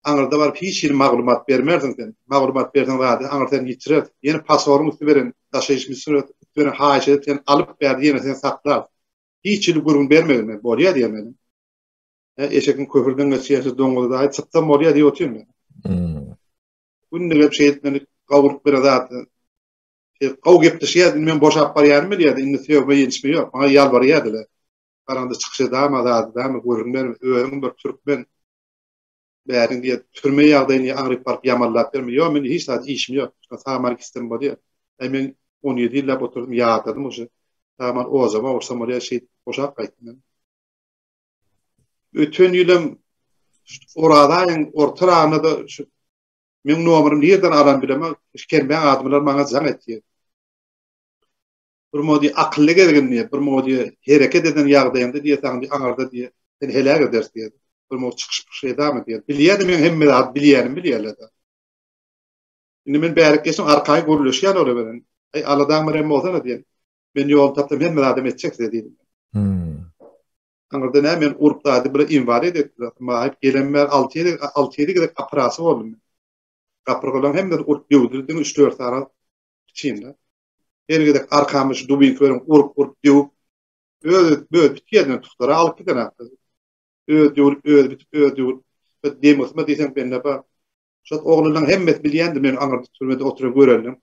Aňyrda baryp hiç hili maglumat bermersiň sen. Maglumat berseň zady aňyr seni ýitirer. Ýene pasoryň üsti beren, daşaýyş üsti beren haýyş edip seni alyp bärde ýene seni saklar. Hiç hili gürrüň bermegin men. Bolýa diýen meniň. Hä, eşekiň köpürden geçýänçä doňuzy daýy çyksam bolýa diýip otyryn men. Hmm. Günde gelip şeýdip meni gawuryp beren zat. Şeýdip gawy gepleşýärdi, indi men boşap barýanymy bilýärdi, indi sögme ýençme ýok, maňa ýalbarýardylar. Garaňda çykyş edama zady dämi gürrüň berme, özüň bir türkmen. Bäriň diýýär, türme ýagdaýyny aňryk baryp ýamanlap berme. Ýok, mende hiç zat işim ýok. Şuna saman gitsem bolýar. Äý, men 17 ýyllap oturdym, ýadadym uje. Saman ojama ursam bolýar, şeýdip boşap gaýtdym men. Öten ýylam Oraz aýyň ortaragynda-da şu meň nomerim nirden alan bilemok, şu Kermeň adamlar maňa jaň etdi. Bir mody akylly gezgin diýip, bir mody hereket eden ýagdaýyňda diýe saňa diýe aňyrda diýe seni heläk ederis diýe. Bir mody çykyş pykyş edame diýe. Bilýärdi men hemme zat bilýänim bilýärler-de. Indi men bärik geçdim arkaýyn gürleşýän olar bilen. Aý aladaň birem bolsana diýen. Men ýol tapsam hemme zadam etjek size diýdim. Hmm. Aňyrda näme men urup zady bir inwalid etdiler. Maýyp gelen bäri 6-7 6-7 gezek operasiýa boldum men. Gapyrgalaryň hemmesi urup döwdüler diňe 3-4 sany içinde. Her gezek arkamy şu dubinka bilen urup-urup döwüp, öz öz bit ýerinden tutlara alyp giden akdy. Öz döwülip, öz bitip, öz döwülip. Bir dem gysma diýseň bende bar. Şol oglanlaryň hemmesi bilýändi men aňyrda türmede oturan görendim.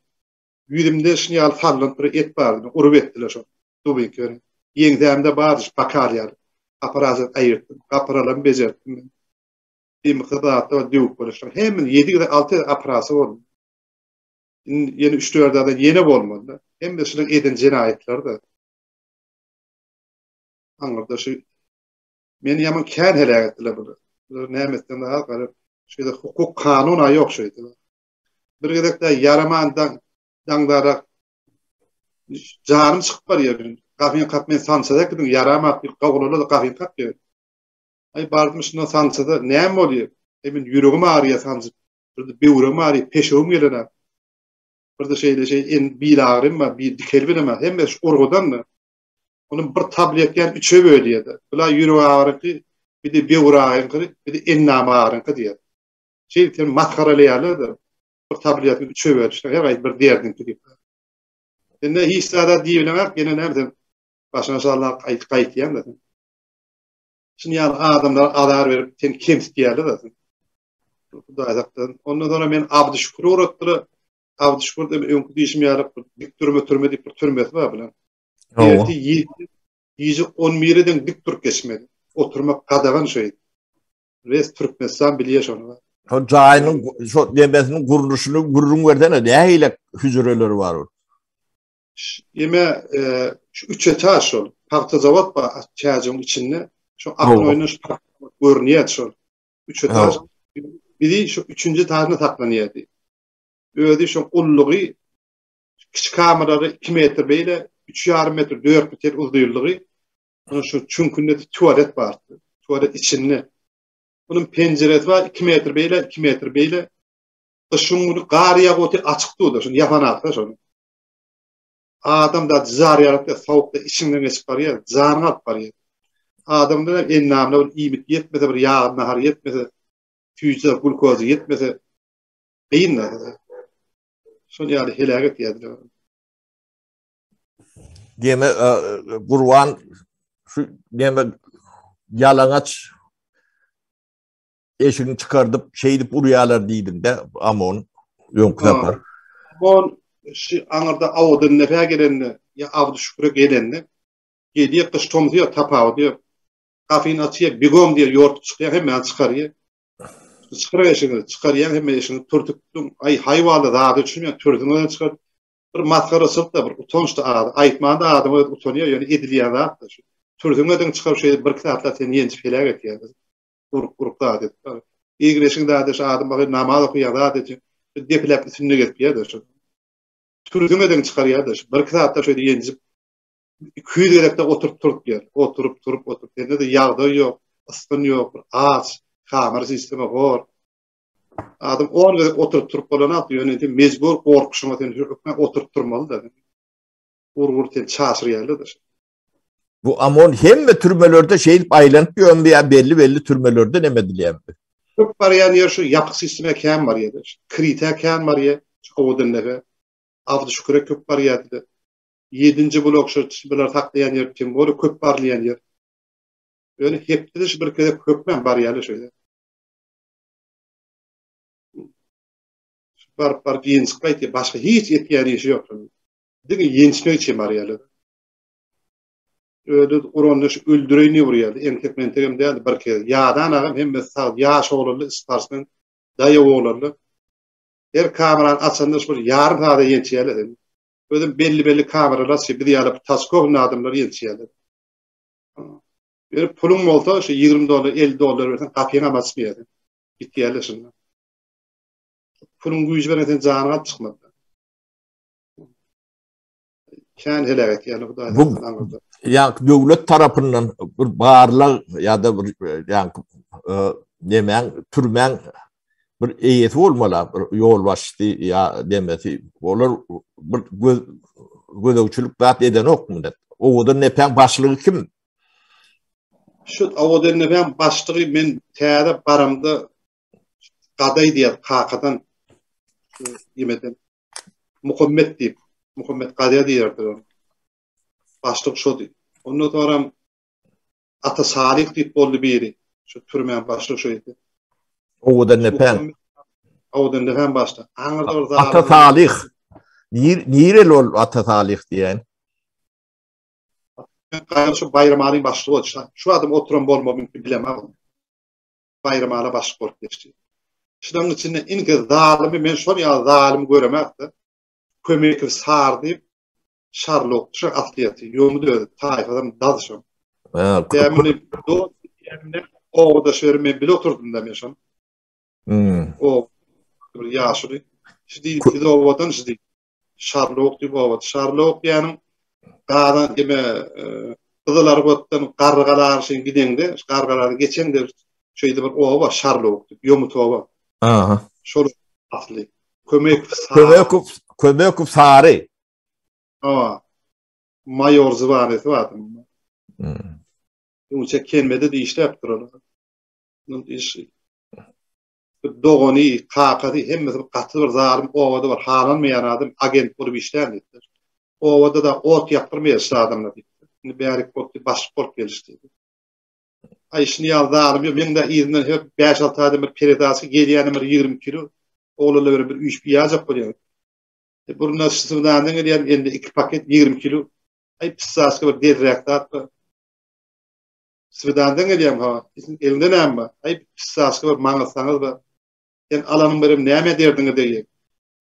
Ýüzümde şuny ýaly sallanyp bir et bardy. Urup etdiler şol dubinka bilen. Ýeňsämde bardy şu bakal ýaly. Operasiýa aýyrtdym. Gapyralamy bejertdim men. Dem gysma zatlar döwüp boluşlar. Hemmesi 7 gezek 6 gezek operasiýa boldum. Indi ýene üç-dört adam ýene bolmaly. Hemme şunuň eden jenaýatlary-da. Aňyrda şu meni ýaman kän heläk etdiler bular. Bular näme etseň daha gara şu ýerde hukuk kanun-a ýok şu ýerde. Bir gezek-de ýaraman daň daňdara janym çykyp barýar. Gapyny kak men sançada äkidiň ýaramak diýip gawularla-da gapyny kakýar. Aý bardym şundan sançada näme bolýar? Eý men ýüregim agyrýar sanjyp. Birde böwregim agryýar, peşewim gelenok. Birde şeýle şeý en bil agrym bar, bir dikelip bilemok. Hemme şu urgudan-da. Onuň bir tabletkany üçe bölýär-de. Bula ýürek agyryňky, bir de böwür agyryňky, bir de endam agyryňky diýýär. Şeýdip seni masgaralaýarlar-da. Bir tabletkany üçe bölüşler, her aý bir derdiňki diýip. Sende hiç zada diýibileňok, ýene näme sen başyňa şalap gaýtýaň-da sen. Şuny ýaly adamlara azar berip seni kemsitýärler zaten. Hudaý saklasyn. Ondan sonra men Abdy Şükür uğratdylar. Abdy Şükür de öňki diýişim ýaly bir dik türme türme diýip bir türmesi bar bilen. Erti gije 11-e deň dik durup geçmeli. Oturmak gadagan şeý. Res Türkmenistan bilýär şony. Şo jaýynyň şo demesiniň gurluşyny gürrüň bersene, nähili hüjreleri bar ol? Eme e, şu üç etaž şol. Pagta zawod bar çäjiň içinde. Şu aknoýna şu görünýär şol. Üç etaž. Bizi şu üçünji etažynda saklanýardy. Özi şu ullugy kiçi kameralary 2 metr beýle, 3,5 metr, 4 metr uzynlygy. Onuň şu çüňkünde tualet bardy. Tualet içinde. Onuň penjiresi bar 2 metr beýle, 2 metr beýle. Gyşyň güni gar ýagyp otyr, açyk durdy. Şuny ýapan atsa şony. Adam da jar ýaryp sowukda içiňden geçip barýar, janyňy alyp barýar. Adamda hem endamyna bir iýmit ýetmese, bir ýag nahar ýetmese, süýji glukoza ýetmese kyn da. Şol ýaly heläk etýärdiler. Diýme e, Gurban şu diýme ýalaňaç Eşigini çykardyp şeýdip urýarlar diýdiňde Amon öňki sapar. Amon şu aňyrda Awdan nepä gelende ýa Abdy Şüküre gelende gelýär gyş tomsy ýok tapawudy ýok. Gapyny açýar bigom diýýär ýortup çykýar hemmäni çykarýar. Çykar eşigini çykarýaň hemme eşigini türtüp aý haýwanly zady üçin türsüňden çykar. Bir masgaraçylyk-da bir utanç-da ady. Aýtmanda adam özi utanýar ýöne edilýän zat-da şu. Türsüňeden çykaryp şeýdip birki satlap seni ýenjip heläk etýärler. Urup urup zat edip. Egreşiň zady şu adam baky namaz okaýar zat etýär. Depeläp üstünde gezip ýa-da şu. Türsüň eden çykarýar-da şu. Bir-iki saatda şeýle ýenjip 200 gezekde oturyp turup ýer. Oturyp turup oturyp. Sende-de ýagdaý ýok, ysgyn ýok, bir aç, kamera sistema hor. Adam 10 gezek oturyp turup bolanok, ýöne indi mejbur gorkuşyňa sen hökman oturyp turmaly-da. Ur-ur sen çaşyrýarlar-da. Bu OMON hemme türmelerde şeýdip aýlanyp ýörmü ýa belli-belli türmelerde neme edilýärmi? Köp barýan ýer şu ýapyk sistema kän barýar. Krite kän barýar, şu Owadandepe. Abdyşüküre köp barýardy. Ýedinji blok şu bular saklaýan ýer, tim bolýa köp barylýan ýer. Ýöne hepdede şu bir gezek hökmän barýarlar şeýle. Baryp baryp ýenjip gaýtýar. Başga hiç etýän işi ýok. Diňe ýençmek üçin barýarlar. Özi uranda şu öldüreýin diýip urýardy. Entek-mentegem däldi bir kez. Ýadan agam hemmesi sag, ýaş oglanly, sportsmen, daýaw oglanly. Her kamerany açanda şu bir ýarym saada ýençýärler seni. Özem belli-belli kameralar açýar, biz ýaly taçkowny adamlary ýençýärler. Ýöne puluň bolsa şu 20 dollar, 50 dollar berseň gapyňam açmaýar. Gitýärler şunda. Puluň güýji bilen sen janyňy alyp çykmaz. Kän heläk etýärler Hudaý Bu ýa döwlet tarapyndan bir barlag ýa-da bir ýa nemäň türmäň bir eýesi bolmaly, bir ýolbaşçysy ýa demesi. Olar bir göz gözegçilik zat edenokmy? Owadan nepäň başlygy kim? Şu Owadan nepäň başlygy men täze baramda Gadaý diýýär kakadan ýemeden. Muhammet diýip, Muhammet Gaýa diýerdiler ony. Başlyk şody. Ondan soňram Ata Salyh diýip boldy biri. Şu türmäň başlygy şo idi. Owadan nepäň? Owadan nepäň başlygy. Aňyrda bir zalym. Ata Salyh. Nir, nireli ol Ata Salyh diýen? Gaýa şu Baýramalyň başlygy boldy. Şu adam oturan bolmagy mümkin bilemok. Baýramala başlyk bolup geçdi. Şularyň içinde iň zalymy men şol ýaly zalym göremok-da. Kömekow Sar diýip, Şarlok şu aslyýeti, ýomut özi, taýfadam daz şol. Dämini dost diýende obadaş beri men bile oturdym-da men şol. Hmm. O bir ýaşuly. Şu diýip biz obadan şu diýip. Şarlok diýip oba. Şarlok diýeniň gazan eme Gyzylarbatdan Garrygala arşyn gideňde, Garrygalany geçeňde şeýle bir oba Şarlok diýip, ýomut oba. Aha. Şol asly. Kömekow Sary. Kömekow, Kömekow Sary. Hawa. Maýor zwanesi bar. Hmm. Öňçe Kenmede de işläpdir ol. Iş dogany, kakasy hemmesi gaty bir zalym obada bir halanmaýan adam agent bolup işlän diýipdir. Obada-da ot ýakdyrmaýar şu adamlar diýipdir. Indi bärik bolup başlyk bolup gelişdi. Aý şuny ýaly zalym ýok. Meň-de yzymdan her bäş-alty aýdan bir peredaçka gelýänem bir 20 kilo oglanlar bilen bir üýşüp ýajak bolýar. E, Burundan Şysyňdandan gelýän indi iki paket 20 kilo. Aý pissaçka bir delräk zat bar. Swidandan gelýäň ha, eliňde näme bar? Aý, pissaçka bir maňyzsaňyz bar. Sen alanyň berem näme derdiňe degýär?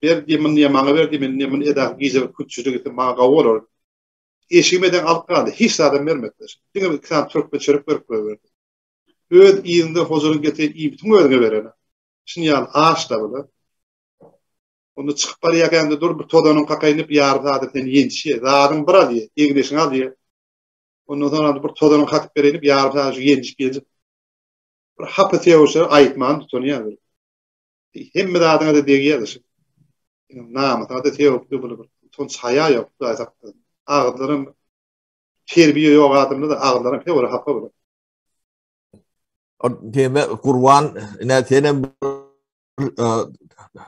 Ber diýe, muny diýe maňa ber diýe, men diýe muny edaky gije bir kütçülik etsem maňa gowy bolar. Eşigime deň alyp galdy, hiç zadam bermedi. Diňe bir iki sany türkmen çörek berip goýberdi. Öz yzyňda hojalygyň getiren iýmitiň özüňe berene. Şuny ýaly aç da bular. Onda çykyp barýarkaň-da dur bir tozanyň kakaýyn diýip ýarym sagat seni ýençýär. Zadyň bir alýar, egin-eşiňi alýar. Ondan soň bir tozanyň kakyp bereýin diýip ýarym sagat şu ýenjip-ýenjip bir hapa sögüşleri aýtman tutunýar. Hemme zadyňa-da degýär şu. Namysyňa-da sögüp dur bir. Utanç haýa ýok, Hudaý saklasyn. Agyzlaram terbiýe ýok adamda-da agyzlaram hew bir hapa bular. Diýme Gurban, ine senem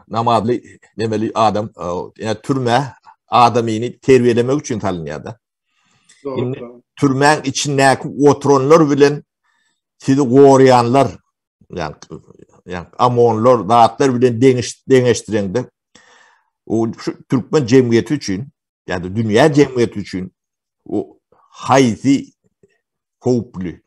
namazly nemeli adam ýa türme adamyny terbiýelemek üçin salynýar-da. Indi türmäň içindäki oturanlar bilen sizi goraýanlar, ýa ýa amonlar, zatlar bilen deňiş deňeşdireňde o şu türkmen jemgyýeti üçin ýa-da dünýä jemgyýeti üçin o haýsy howply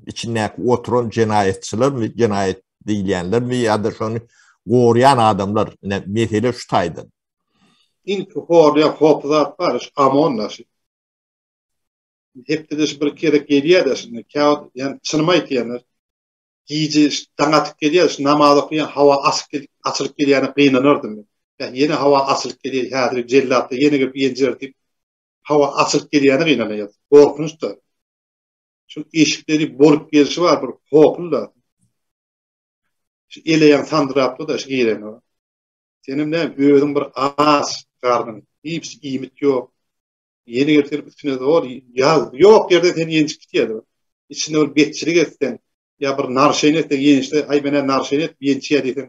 içindäki oturan jenaýatçylarmy, jenaýat diýilýänlermi ýa-da şony goraýan adamlar, ine mesele şu taýdan. Iň horlaýan howply zat bar, şu OMON-da şu. Hepdede şu bir gezek gelýär-de şunda. Käwagt, ýani çynymy aýtýan. Gije daň atyp gelýär, şu namaz okaýan hawa açyk açylyp gelýäne gynanardym men. Ýa ýene hawa açylyp gelýär, häzir jellatlar ýene gelip ýenjer diýip, hawa açylyp gelýäne gynanýar. Gorkunç-da. Şu eşikleri bolup gelşi bar bir hoply-da. Şu eleýaň sandyrapdy-da şu girene. Senem näme özüň bir aç garnyň, hiç iýmit ýok. Ýene gelip seniň üstüne zor ýaz ýok ýerde seni ýenjip gitýär. Içinde bir betçilik etseň, ýa bir narşeýni etseň ýençse, aý menä narşeýni edip ýençýär diýseň,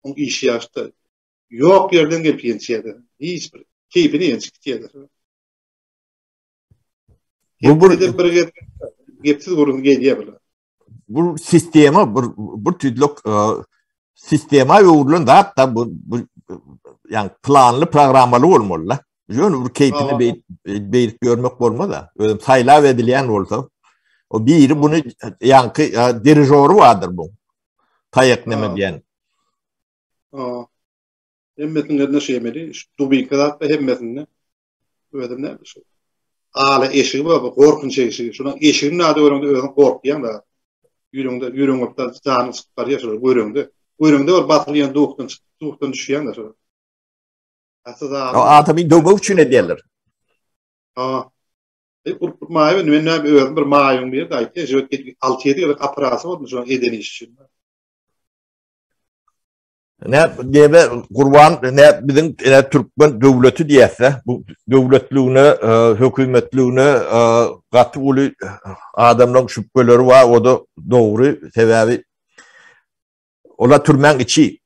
oň işi ýagşy-da. Ýok ýerden gelip ýençýär. Hiç bir keýpine ýençip gitýär. Bu bir bir gezek gepsiz gürrüň gelýär bular. Bu sistema bir bir tüýdlük e, sistema öwrülen zat da bu, bu yani planly programmaly bolmaly da. Ýöne bir keýpine beýdip ýörmek bolmaz da. Özüm saýlap edilýän bolsa, o biri bunu ýaňky e, dirižory bardyr bu. Taýak neme diýen. Hemmesiniň eline şu ýemeli, şu dubinka zat da hemmesinde. Özüm näme şu. Ala eşigi bar, bu gorkunç eşigi. Şunuň eşigini nada göreňde özüň gorkýaň da. Ýüregiňde, ýüregiň gopda janyň çykyp barýar şolary göreňde. Göreňde bir basylýan duhdan çykyp, duhdan düşýäň da şolar. Asy zat. O adamy döwmek üçin edýärler. Ha. E, urup maýy men näme özüm bir maýyň bir aýtdy, şu 6-7 gezek operasiýa boldum şonuň eden işi üçin. Ne deme Gurban ne biziň ne türkmen döwleti diýse, bu döwletligine, e, hökümetligine e, gaty uly adamlaryň şübheleri bar, o da dogry, sebäbi ola türmäň içi.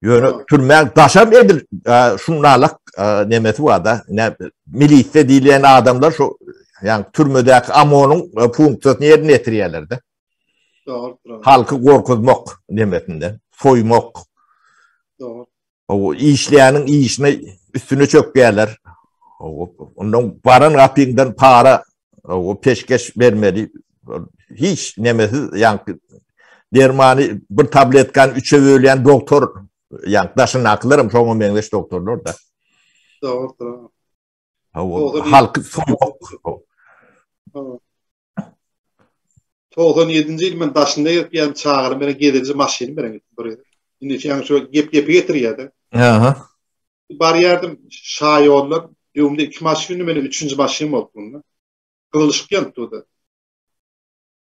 Ýöne türmäň daşam edil e, şunalak nemesi bar da, ne milisiýa diýilýän adamlar şu ýani türmedäki OMON-yň funksiýasyny ýerine ýetirýärler de. Dogry. Halky gorkuzmak nemesinde, soýmak. Dogry. O işleýäniň işine üstüne çökýärler. Ondan baran gapyňdan para, o peşgeş bermeli. Hiç nemesiz, ýaňky dermany bir tabletkany üçe bölýän doktor, ýaňky daşyndakylar hem şoňa meňzeş doktorlar da. Dogry. Halky soýmak. 97-nji ýyl men daşynda gezip ýan çagalarym bilen gezeji maşynym bilen gitdim bir ýere. Indi ýaňy şu gep gepi getirýärdi. Aha. Barýardym şaýoldan, öňümde iki maşyn, meni üçünji maşyn bolup bunda. Gyzylyşyk ýanyp durdy.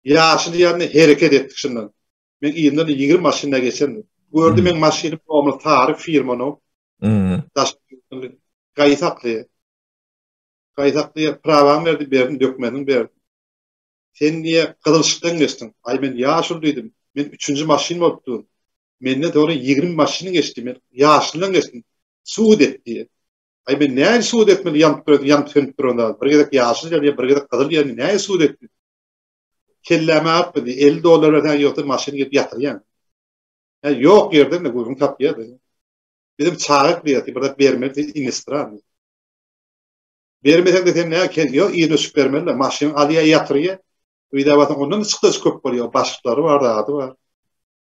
Ýaşyl ýandy hereket etdik şundan. Men yzyndan 20 maşynda geçendim. Gördü men maşynym nomeri sary firmanyň. Mhm. Daş gaýy sakly. Gaýy sakly prawaň berdi, berdim, dökmeniň berdim. Sen niýe gyzylyşykdan geçdiň? Aý, men ýaşuly diýdim. Men üçünji maşyn bolup durun. Menden soňra 20 maşyn geçdi. Men ýaşlydan geçdim. Sud et diýýär. Aý, men nähili sud etmeli ýanyp duran, ýanyp sönüp duran zat. Bir gezek ýaşyl ýanýar, bir gezek gyzyl ýanýar. Nähili sud etmeli? Kelläme artma diýýär. 50 dollar berseň ýogsa maşyny gelip ýatyrýaň. Hä, ýok ýerden-de gürrüň tapýar. Bizim çaga diýýär, bir zat bermeli, sen inestran. Bermeseň-de sen näme kel ýok yzyna düşüp bermeli-de maşynyň alýa ýatyrýa öýde barsaň ondan-da çykdajy köp bolýa başlyklary bar zady bar.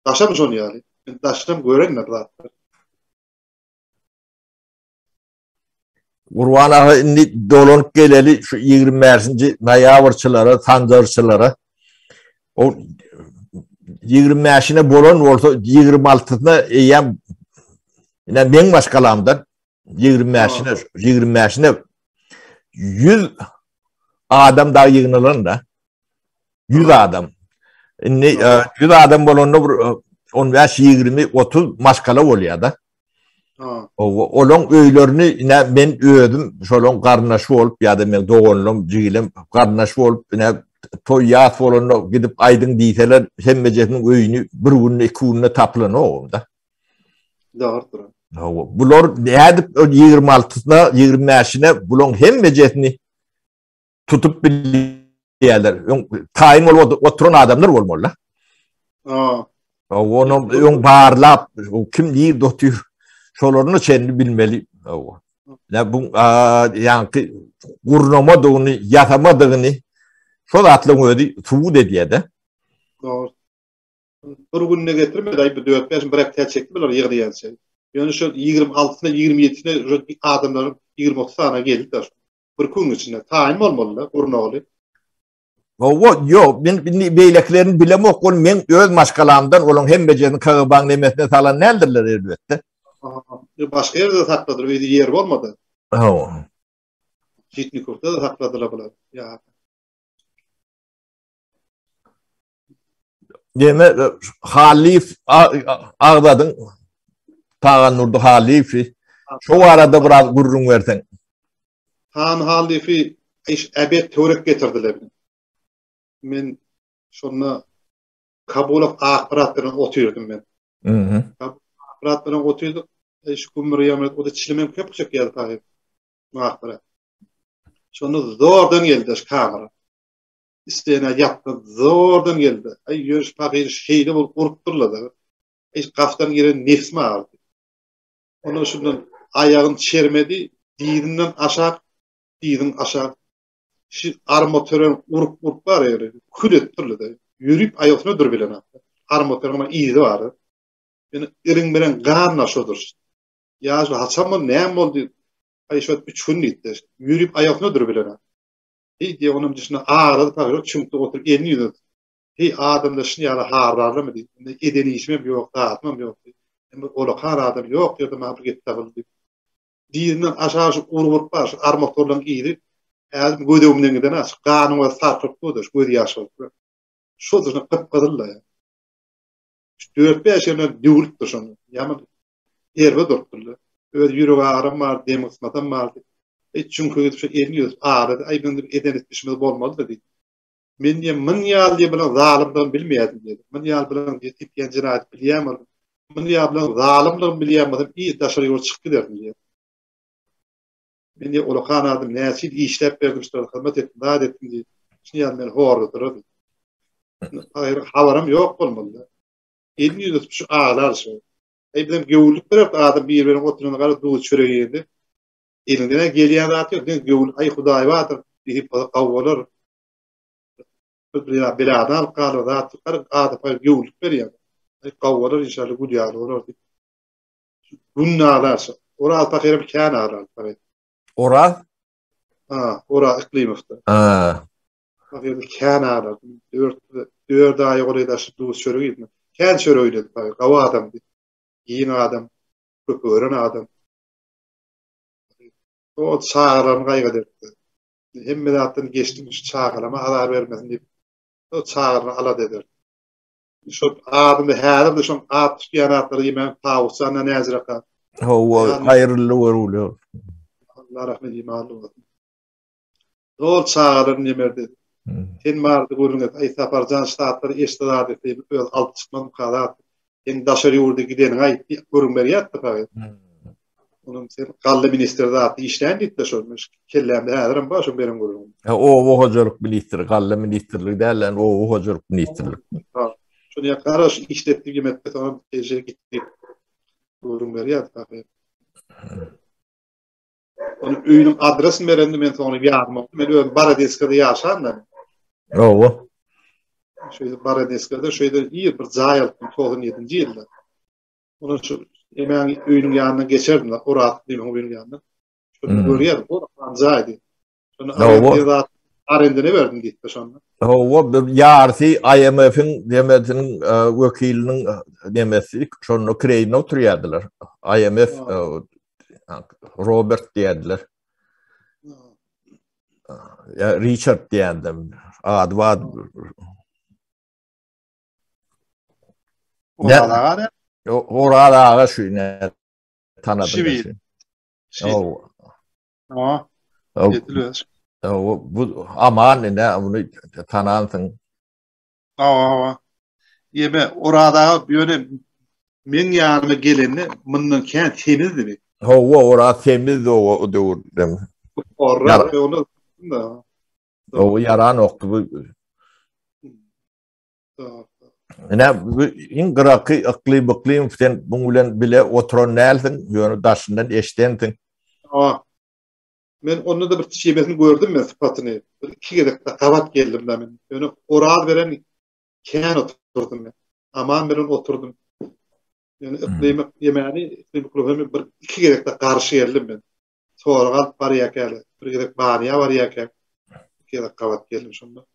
Daşam şon ýaly. Men daşdan gören bir zatlar. Gurban aga indi dolanyp geleli şu 25-nji noýabrçylara, sanjarçylara. O 25-ine bolan bolsa 26-syna eýýäm ine meň maşgalamdan 25-ine 25-ine 100 adam da ýygnalan da. 100 adam. Indi 100 e, adam bolanda bir 15, 20, 30 maşgala bolýar da. Olaň öýlerini ine men özüm şolaň garyndaşy bolup ýa-da men doganlarym, jigilem garyndaş bolup ine toý ýas bolanda gidip aýdyň diýseler hemmejesiniň öýüni bir günde, iki günde tapylanok onda. Dogrudyr. Hawa, bular nädip 26-syna, 25-ine bulaň hemmejesini tutup bilýärler. Öň taýyn bolup oturan adamlar bolmaly. Ha. Hawa, onu öň barlap, kim nirde otyr, şolaryny çenli bilmeli. Hawa. Ne bu ýaňky gurnamadygyny, ýasamadygyny şol zatlaryň özi subut edýär-de. Dogry. Bir günde getirmedi, aý bu dört-bäş bir hepde çekdi bular ýygnaýança. Ýöne şol 26-syna, 27-sine şu adamlaryň 20-30 sany geldi-de. Bir günüň içinde taýyn bolmaly-da, gurnagly. Hawa, ýok, men indi beýlekilerini bilemok, ol meň öz maşgalamdan olaň hemmejesini KGB-nyň nemesine salan däldirler elbetde. Başga ýerde sakladylar, öýde ýer bolmady. Hawa. Žitnikowda-da sakladylar bular. Ýa. Deme Hallyýew agzadyň. Tagandurdy Hallyýewi. Şo barada biraz gürrüň berseň. Han Hallyýewi iş äbet töwerek getirdiler. Men şonda Kabulow Akmyrat bilen otyrdym men. Mhm. Akmyrat bilen otyrdyk. Iş gümmür ýamyrt, o da çilimem köp çekýärdi taýy. Akmyrat. Şonda zordan geldi şu kamera. Isleýene ýapgy zordan geldi. Aý ýörüş pahyr şeýle bolup urupdyrlar-da. Aý gafdan giren nebsim agyrdy. Ondan şundan aýagyny çermedi, dyzyndan aşak, dyzyň aşak şu armatören urup urup bar ýeri kül edipdirler-de. Ýörüp aýagyna dur bilen. Armatören yzy bar. Ýöne iriň bilen gan şodur. Ýaşly haçan boldy, näme boldy? Aý şo üç gün diýdi. Ýörüp aýagyna dur bilen. Heý diýýär, onam düşüne agyrady pahyr, çüňkde oturyp elini ýüzüne tutup. Heý, adamda şuny ýaly hardarlamy diýip, indi eden işimem ýok, zadymam ýok diýip. Men bir olakan adam, ýok ýerde maňa bir gep tapyldy diýip. Dyzyndan aşak şu urup bar, şu armaturlaryň yzy häzir gözegimden giden aç, ganyň özi sarkyp dur-da, şu gözi ýaş bolup. Şol durşuna gyp-gyzyl-da. Şu dört-bäş ýerinden döwülipdir şonda. Ýaman erbet urupdyrlar. Öz ýürek agyram bardy, dem gysmasam bardy. Eý, çüňke gidip şu elini ýuwup aglady. Aý, biziň diýip eden etmişimiz bolmaly-da diýdi. Men diýen myn ýaly diýen bilen zalymdygyny bilmeýärdim diýdi. Myn ýaly bilen diýip etýän jenaýaty bilýän bolsam, myn ýaly bilen zalymlygyny bilýän bolsam, ir daşary ýurda çykyp giderdim diýdi. Men diýen ulakan adam näçe ýyl işläp berdim, şulara hyzmat etdim, zat etdim diýdi. Şuny ýaly meni horladylar diýdi. Haýyr, habarym ýok bolmaly. Elini ýüzüne tutup şu aglar şu. Eý bizem göwünlik bererdik adam bir-biriniň oturanda gara duz çörek iýende. Eliňden gelýän zat ýok, diňe göwün, aý Hudaý bardyr diýip bolsa gowy bolar. Bir beladan alyp galar zat ýok, gara adam göwünlik berýär. Aý gowy bolar inşallah gül ýaly bolar diýip. Günde aglar şu. Oraz pahyram kän aglar. Oraz? Ha, Oraz Yklymowda. Ha. Pahyr kän aglar. Dört, dört aýa golaý daşy duz çörek iýdi. Kän çörek iýdi pahyr. Gawy adamdy. Giň adam, köp gören adam. O çagalaryny gaýgy ederdi. Hemme zatdan geçdim, şu çagalama azar bermesin diýip, o çagalaryny alada ederdi. Şo adyny häzir-de şoň at tutýan atlary diýmän Tawusjan-da näzirek at. Hawa, haýyrly görgüli. Allah rahmet imanly bolsun. Zol çagalaryny nemerdi. Sen bardy gürrüň et. Aý Saparjan şu zatlary eşde zat etdi, öz alyp çykmazmyka zat. Sen daşary ýurda gideniňi aýt diýip gürrüň berýärdi paýy. Onuň sen galla ministri zatda işlän diýipdir şol. Kellämde häzirem bar şo beren gürrüňi. Ha, oba hojalyk ministri, galla ministrligi däl, ýani oba hojalyk ministrlik. Ha, şony ýa garaş işletdi diýmekde soňam eje gitdi. Gürrüň berýärdi paýy. Onuň öýüniň adresini berendi men soňra ýadyma. Men özüm Baradeskada ýaşan da. Hawa. Şeýle Baradeskada şeýle ir bir jaý alypdym 97-nji ýylda. Onuň şu emäň öýüniň ýanyndan geçerdim, Oraz diýmek öýüniň ýanyndan. Şony görýär, o jaý diýip. Şony arenda arendine berdim diýipdi şonda. Hawa, bir ýarysy IMF-iň demesiniň e, wekiliniň e, demesi, şonda kireýine oturýardylar. IMF e, Robert diýerdiler. Ýa Richard diýendim. Ady bar. Oraz aga ne? Oraz aga şu ne tanadym. Şibi. Ha. Bu aman ne bunu tanansyň. Hawa hawa. Ýeme Oraz aga ýöne meň ýanyma gelende mundan kän semizdi bi. Hawa Oraz semizdi o döwürde. Oraz ony O ýaranokdy bu. Ine bu iň gyraky Yklym Yklymow sen buň bilen bile oturan dälsiň, ýöne daşyndan eşdensiň. Hawa. Men onda-da bir şemesini gördüm men sypatyny. Bir iki gezek gabat geldim da men. Ýöne Oraz bilen kän oturdym men. Aman bilen oturdym. Ýöne Yklym ýemäni Yklym Yklymow bir iki gezek de garşy geldim men. Sorag alyp barýarkäler. Bir gezek Banyýa barýarkäk iki gezek gabat geldim şonda.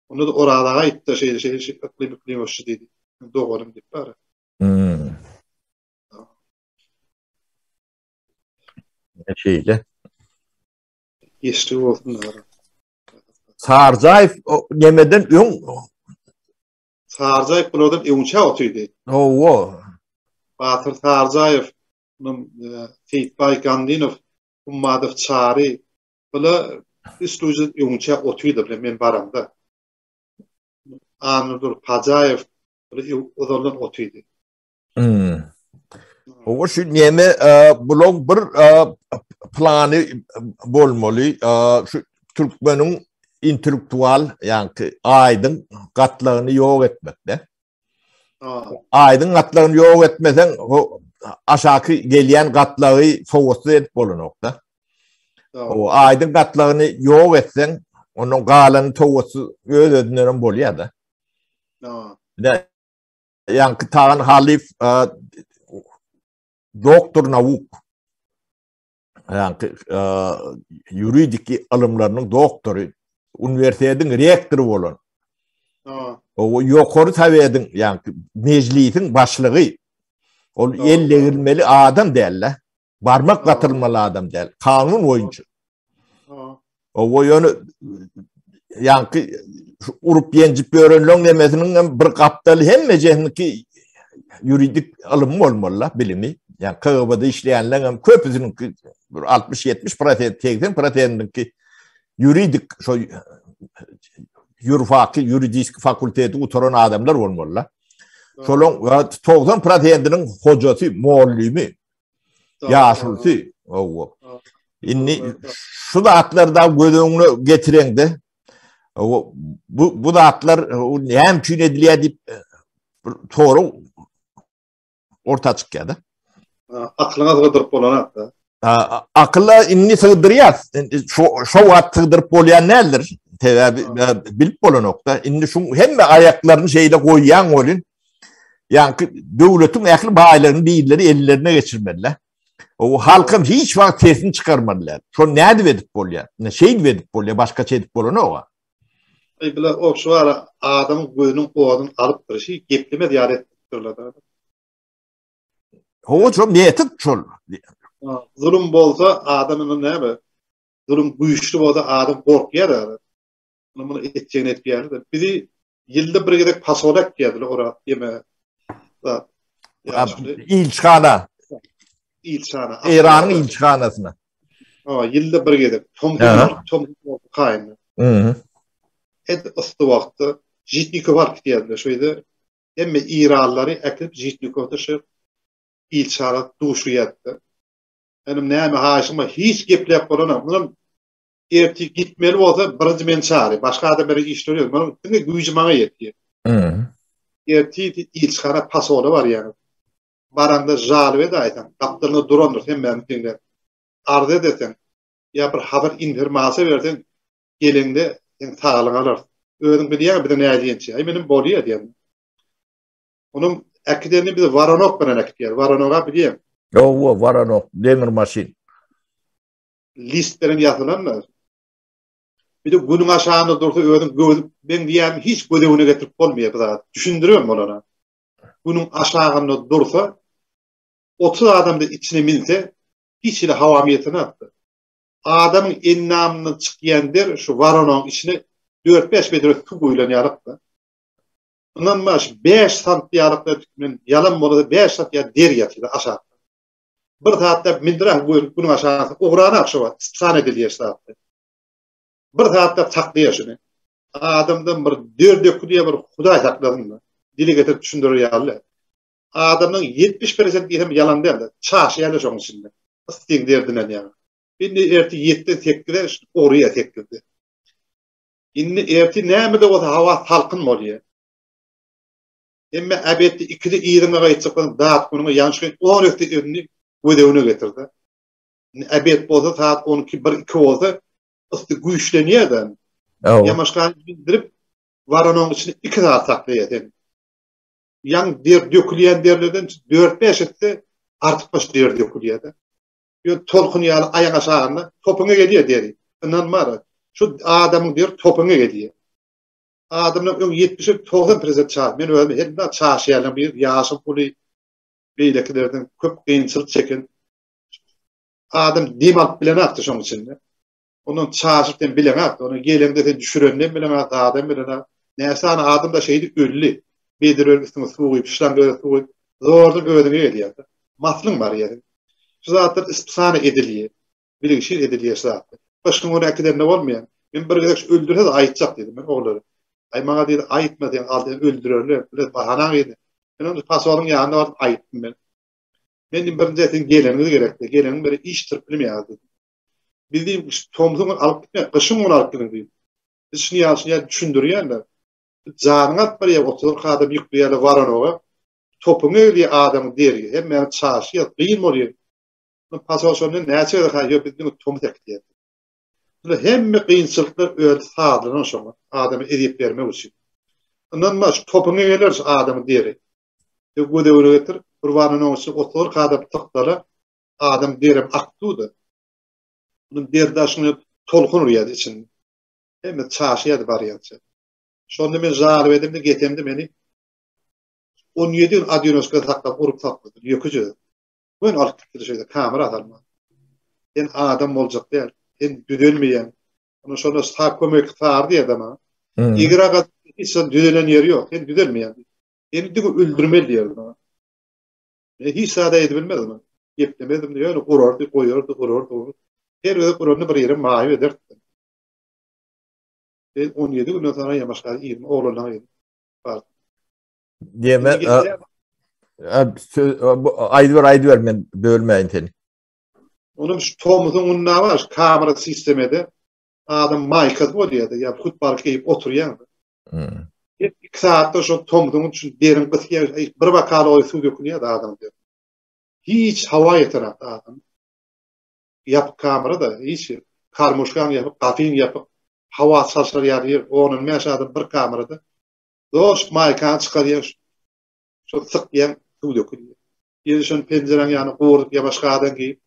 Onda-da Oraz aga aýtdy, şeýle şeýle şeýle Yklym Yklymow şu diýdi. Doganym diýip bar. Hmm. Şeýle. Geçdi bolsun. Sarjaýew nemeden öň Sarjaýew bulardan öňçä otyrdy. Hawa. Batyr Sarjaýew, onuň e, Seýitbaý Gandinow, Hummadow Çary bula üstüje öňçä otyrdy bile men baramda. Annadur Pajaýew bula ozaldan otyrdy. Hmm. Hawa şu neme e, bulaň bir e, plany bolmaly. E, şu türkmeniň intellektual, ýagny aýdyň gatlagyny ýok etmekde. Aýdyň gatlagyny ýok etmeseň, aşaky gelýän gatlagy sowatsyz edip bolanokda. O aýdyň gatlagyny ýok etseň, onuň galany sowatsyz öz-özünden hem bolýar-da. Ýaňky Tagan Halyf doktor nauk. Ýaňky ýuridiki ylymlarynyň doktory, uniwersitetiň rektory bolan. O ýokary sowetiň, ýaňky mejlisiň başlygy. Ol el degirmeli adam däl-de. Barmak batyrmaly adam däl. Kanun boýunça. O ýöne ýaňky urup ýenjip ýörenleň nemesiniň hem bir gapdaly hemmejesiniňki ýuridik ylym bolmaly, bilimi. Ýa KGB-de işleýänleň hem köpüsiniňki bir 60-70 prosent, 80 prosentiniňki ýuridik şo ýurfaky ýuridiski fakulteti gutaran adamlar bolmaly. Şolaň 90 prosentiniň hojasy, mollymy Ýaşulusy, hawa. Indi şu zatlary da göz öňüne getireňde, bu bu zatlar näme üçin edilýär diýip bir sorag orta çykýar-da. Aklyňa sygdyryp bolanok-da. Akyla indi sygdyrýas. Şu şu wagt sygdyryp bolýan däldir. Sebäbi bilip bolanok-da. Indi şu hemme aýaklaryny şeýle goýýan welin, Ýaňky döwletiň ähli baýlygyny birleri ellerine geçirmeliler. O halkam hiç wagt sesini çykarmalylar. Şony nädip edip bolýar? Ine şeýdip edip bolýar, başgaça edip bolanok. Eý bular o şu ara adamyň gözüniň oduny alypdyr. Şi geplemez ýaly etdirler. Hawa, şo metod şol. Zulum bolsa adam indi näme? Zulum güýçli bolsa adam gorkýar. Muny etjegini etýär. Bizi Ýylda bir gezek fasol ekýärdiler ora ýeme zat. Ilçihana. Ilçihana. Eýranyň ilçihanasyna. Ha, ýylda bir gezek. Tom tom kaýynda. Mhm. Et ysty wagtda Žitnikow alyp gidýärdiler şo ýerde. Hemme eýranlary äkidip Žitnikowda şu ilçihana duşurýardylar. Enim näme haýyşyň bar? Hiç gepläp bolanok. Munam Ertir gitmeli bolsa birinji meni çagyr. Başga adam bilen işleri ýok. Munuň diňe güýji maňa ýetýär. Ertir ilçihana pasola barýaňyz. Baraňda žalba edäýseň, gapdalynda durandyr hemmämiz diňläp. Arz edeseň, ýa bir habar infermasiýa berseň, geleňde seň saglygyňy alarys. Özüň bilýäň bize nädiýençi. Aý menem bolýa diýen. Onuň äkidenini bizi Waronok bilen äkitýär. Waronoga bilýäň. Ýowa, Waronok, demir maşyn. List bilen ýazylandyr. Bir de günüň aşagynda dursa özüň göz meň diýýänim hiç göz öňüne getirip bolmaýar bu zat. Düşündiribem bolana. Günüň aşagynda dursa 30 adam da içine minse hiç hili hawam ýetenokdy. Adamyň endamyndan çykýan der şu waronoň içine 4-5 bedre suw guýlan ýalykda. Ynanma şu 5 sant ýalykda men ýalan bolsa 5 sant ýa der ýatyr aşakda. Bir saatlap mindirah goýup günüň aşagyna ugranak şo wagt spsan edilýär şu saatda. Bir saatlap saklaýar şuny. Adamdan bir der dökülýär bir hudaý saklasyn. Dile getirip düşündirer ýaly. Adamdan 70 prosent diýsem ýalan däl. Çaşýarlar şoň içinde. Yssyň derdinden ýaňa. Indi ertir 7-den 8-e ugraýar 8-de. Indi ertir näme-de bolsa hawa salkyn bolýar. Hemme äbetde ikide yzyňa gaýtjak bolsaň dat günüňe ýalňyş gün on esse özüni göz öňüne getirde. Indi äbet bolsa saat 12 bir 2 bolsa ysy güýçlenýär-de. Ýamaşgany bildirip waranoň içinde 2 saat saklaýar seni. Ýaň der dökülýän derlerden 4-5 esse artykmaç der dökülýär-de. Ýöne tolkun ýaly aýaň aşagynda topuňa gelýär deri. Ynanmara. Şu adamyň deri topuňa gelýär. Adamlar öň 70 90 prezent çaş. Men özüm her bir çaşýarlar bir ýaşym uly beýlekilerden köp kynçylyk çeken adam dem alyp bilenokdy şoň içinde. Ondan çaşyp sen bileňok, ony geleňde sen düşürenden bileňok, zadam bileňok. Näçe sany adam da şeýdip öldi. Bedir ölüp üstüňe suw guýup, şlaň göze suw guýup, zordan özüňe gelýär. Maslyň bar ýeri. Şu zatlar ispisana edilýär. Bilgişir edilýär şu zatlar. Gyşyň güni äkidende bolmaýar. Men bir gezek şu öldürse-de aýtjak diýdim men oglara. Aý maňa diýdi, aýtma sen, al seni öldürerler. Bilen bahanaň diýdi. Men onda pasolyň ýanyna baryp aýtdym men. Men diýdim birinji siziň geleniňiz gerekdi. Geleniň beri iş turup bilmeýär diýdim. Biz diýdim tomsuň güni alyp gitme, gyşyň güni alyp gidiň diýdim. Biz şuny ýaly şuny ýaly düşündirýärler. Janyňy alyp barýar, 30 adam ýükleýärler waranoga. Topuň egilýär adamyň deri, hemmäni çaşýar, gyn bolýar. Pasol şonda näçe gezek ha ýok biz diňe tomus äkidýär. Buna hemme kynçylyklar özi sazlanan şoňa, adama ezýet bermek üçin. Ynanma şu topuňa geler şu adamyň deri. Sen göz öňüne getir, bir waranyň içine 30 adam tykdala, adam derem akdy-da. Bunun der daşyny tolkun urýardy içinde. Hemme çaşýardy barýança. Şonda men jaryp edemde getemde meni 17 gün adinoşka saklap urup saklady. Ýöküje. Göni alyp gitdiler şeýle kamera salman. Sen adam boljak däl. Sen düzelmeýäň. Ona şonda sag kömek sar diýdi maňa. Eger aga hiç zat düzelen ýeri ýok. Sen düzelmeýäň. Seni diňe öldürmeli diýdi maňa. Men hiç zat aýdyp bilmezdim. Geplemezdim ýöne urardy, goýardy, urardy. Her gezek uranda bir ýere maýyp ederdi. Ben 17 günden soňra ýamaşga 20 oglandan geldim. Bardym. Diýeme, aýdyber, aýdyber, men bölmäýin seni. Onuň şu tomusyň gününe bar, şu kamera sistemede adam maýkasy bolýar-da, ýa futbol geýip oturýar. Hmm. Iki saatda şu tomusyň üçin derin gysýar, bir bakal oý suw dökülýär adam diýip. Hiç hawa ýetenak adam. Ýapyk kamera da hiç karmuşkaň ýapyk, gapyň ýapyk, hawa çalşar ýaly ýer, 10-15 adam bir kamerada. Doş maýkany çykarýaň şo sykýaň suw dökülýär. Ýeri şony penjiräň ýanyna gurdup ýa başga adam geýip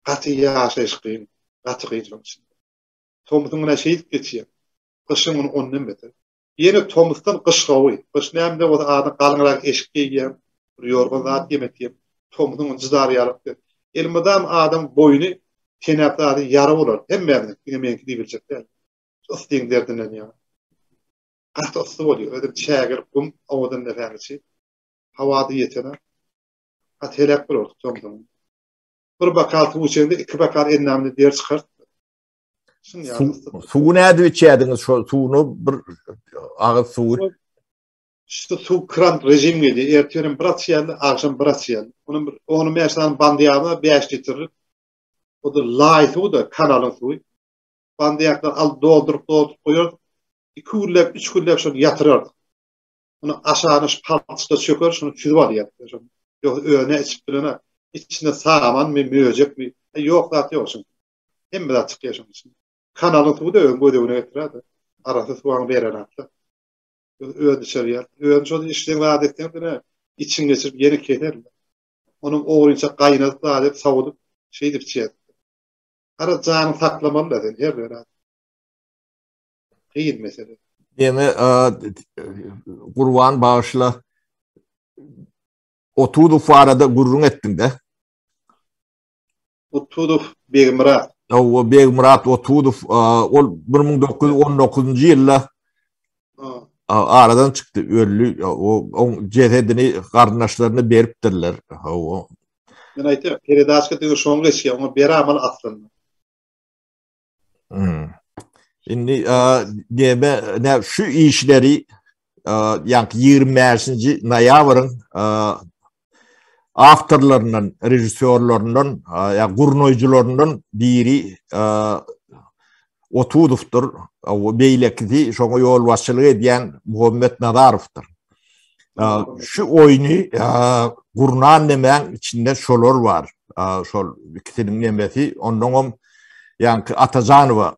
gaty ýaşaýyş kyn, gaty kyn şoň içinde. Tomusyň güni şeýdip geçýär. Gyşyň güni ondan beter. Ýene tomusdan gyş gowy. Gyş näme-de bolsa adam galyňrak eşik geýýär, bir ýorgan zat geýmek. Tomusyň güni jydar ýalyk. Elmydam adam boýny tenäp zady ýara bolar. Hemmämiziň, diňe meňki diýibiljek däl. Yssyň derdinden ýaňa. Gaty yssy bolýar. Özem çägeli gum owadan depäň içi. Hawa-da ýetenak. Gaty heläk bolardyk soň-soň. Bir bokal suw içeňde iki bokal endamyna der çykardy. Şuň ýaly yssy. Suwy nädip içýärdiňiz şol suwuny bir agyz suwy? Şu suw kran rejim gelýär. Ertirem bir açýarlar, agşam bir açýarlar. Onuň bir on-on bäş sany bandy ýaly bäş litrlik. O-da laý suwy-da, kanalyň suwy. Bandyýaklary alyp dolduryp dolduryp goýardyk. Iki günläp, üç günläp şony ýatyrardyk. Muny aşagyna şu palçykda çöker, şony süzüp alýardyk. Şony. Ýogsa özüne içip bilenok. Içinde samanmy, möjekmi, e, ýok zat ýok şoň. Hemme zat çykýar şoň içinde. Kanalyň suwy-da özüň göz öňüne getirýär-de. Arassa suwaňy berenok-da. Öz içer ýaly. Özüň şony içseň zat etseň, ine, içiň geçirip ýene keser. Onuň ogrynça gaýnadyp zat edip, sowudyp, şeýdip içýärdik. Gara janyň saklamaly-da sen her bir adam. Kyn mesele. Ýene Gurban bagyşla Otuzow barada gürrüň etdiň-de. Otuzow Begmyrat. Hawa, Begmyrat Otuzow ol 1919-njy ýylda aradan çykdy, öldi. Oň jesedini garyndaşlaryna beripdirler. Hawa. Men aýtýan, peredaçka diňe şoň geçýär, oňa beramaly aslynda. Hmm. Indi neme ne şu işleri ýaňky 25-nji noýabryň awtorlaryndan, režissýorlaryndan, ýa gurnaýjylaryndan biri Otuzowdyr, beýlekisi şoňa ýolbaşçylyk edýän Muhammet Nazarowdyr. Şu oýny gurnan nemäň içinde şolar bar. Şol ikisiniň nemesi, onnoňam ýaňky Atajanowa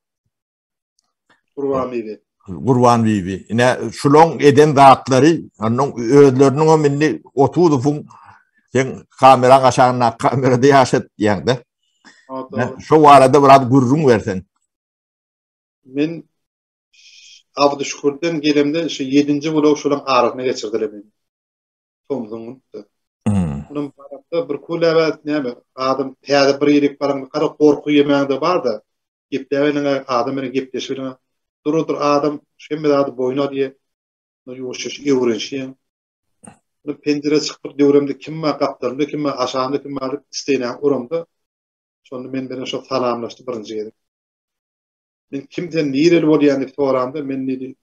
Gurban bibi. Gurban bibi. Ine şulaň eden zatlary, onnoň özleriniň hem indi Otuzowyň sen kameraň aşagynda kamerada ýaşat diýäňde. Şo barada biraz gürrüň berseň. Men. Abdyşükürden gelemde şu ýedinji bulag şolaň arasyna geçirdiler meni. Tomsuň günüdi. Onuň baramda bir kuläbä näme adam täze bir ýerik baraňda gara gorky ýemäňde bar-da. Gepläbeniňe adam bilen gepleşibeniňe dur-dur adam hemme zady boýun alýar. Ýuwaş-ýuwaş öwrenişýäň. Bir penjirä çykyp bir döwremde kim bar, gapdalymda kim bar, aşagymda kim bar diýip isteýnäni uramda, şonda men bilen şo salamlaşdy birinji gezek. Men kim sen, nireli bolýaň diýip soramda, men diýdi,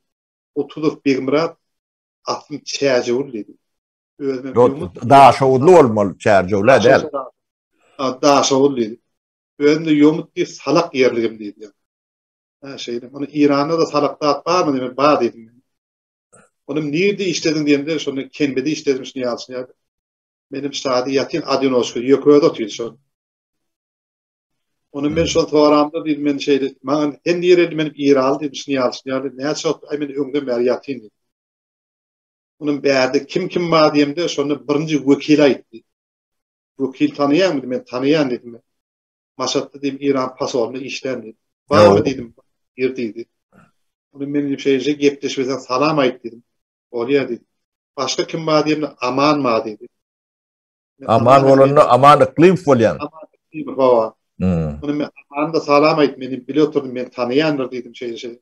Otuzow Begmyrat, aslym Çärjewli diýdi. Özüme Ýok, Daşoguzly bolmaly, Çärjewlä däl. Ha, Daşoguz diýdi. Özüm-de ýomut diýip salak ýerligim diýdi. Ha, şeýle. Ony Iranda-da salak zat barmy diýdim, bar diýdim. Onuň nirde işlediň diýemde, şonda Kenbede işledim şuny ýaly şuny ýaly. Menem şady ýatyn adinoşka ýöke özi otyr şol. Ony men şol soramda diýdim men şeýle maňa sen nireli men Iraly diýdim şuny ýaly şuny ýaly näçe wagt aý men öňden bäri ýatyn diýdim. Onuň bärde kim kim bar diýemde şonda birinji wekil aýtdy. Wekil tanaýaňmy men tanaýan diýdim. Maşatda diýdim Iran pasolynda işlän diýdim. Barmy diýdim. Ir diýdi. Ony men diýip şeýle gepleşip salam aýt diýdim. Bolýar diýdi. Başga kim bar diýemde Aman bar diýdi. Aman bolanda Aman Yklymow bolýan. Aman Yklymow hawa. Hmm. Ony men Amana da salam aýt, meni bile oturdym, men tanaýandyr diýdim şeýle şeýle.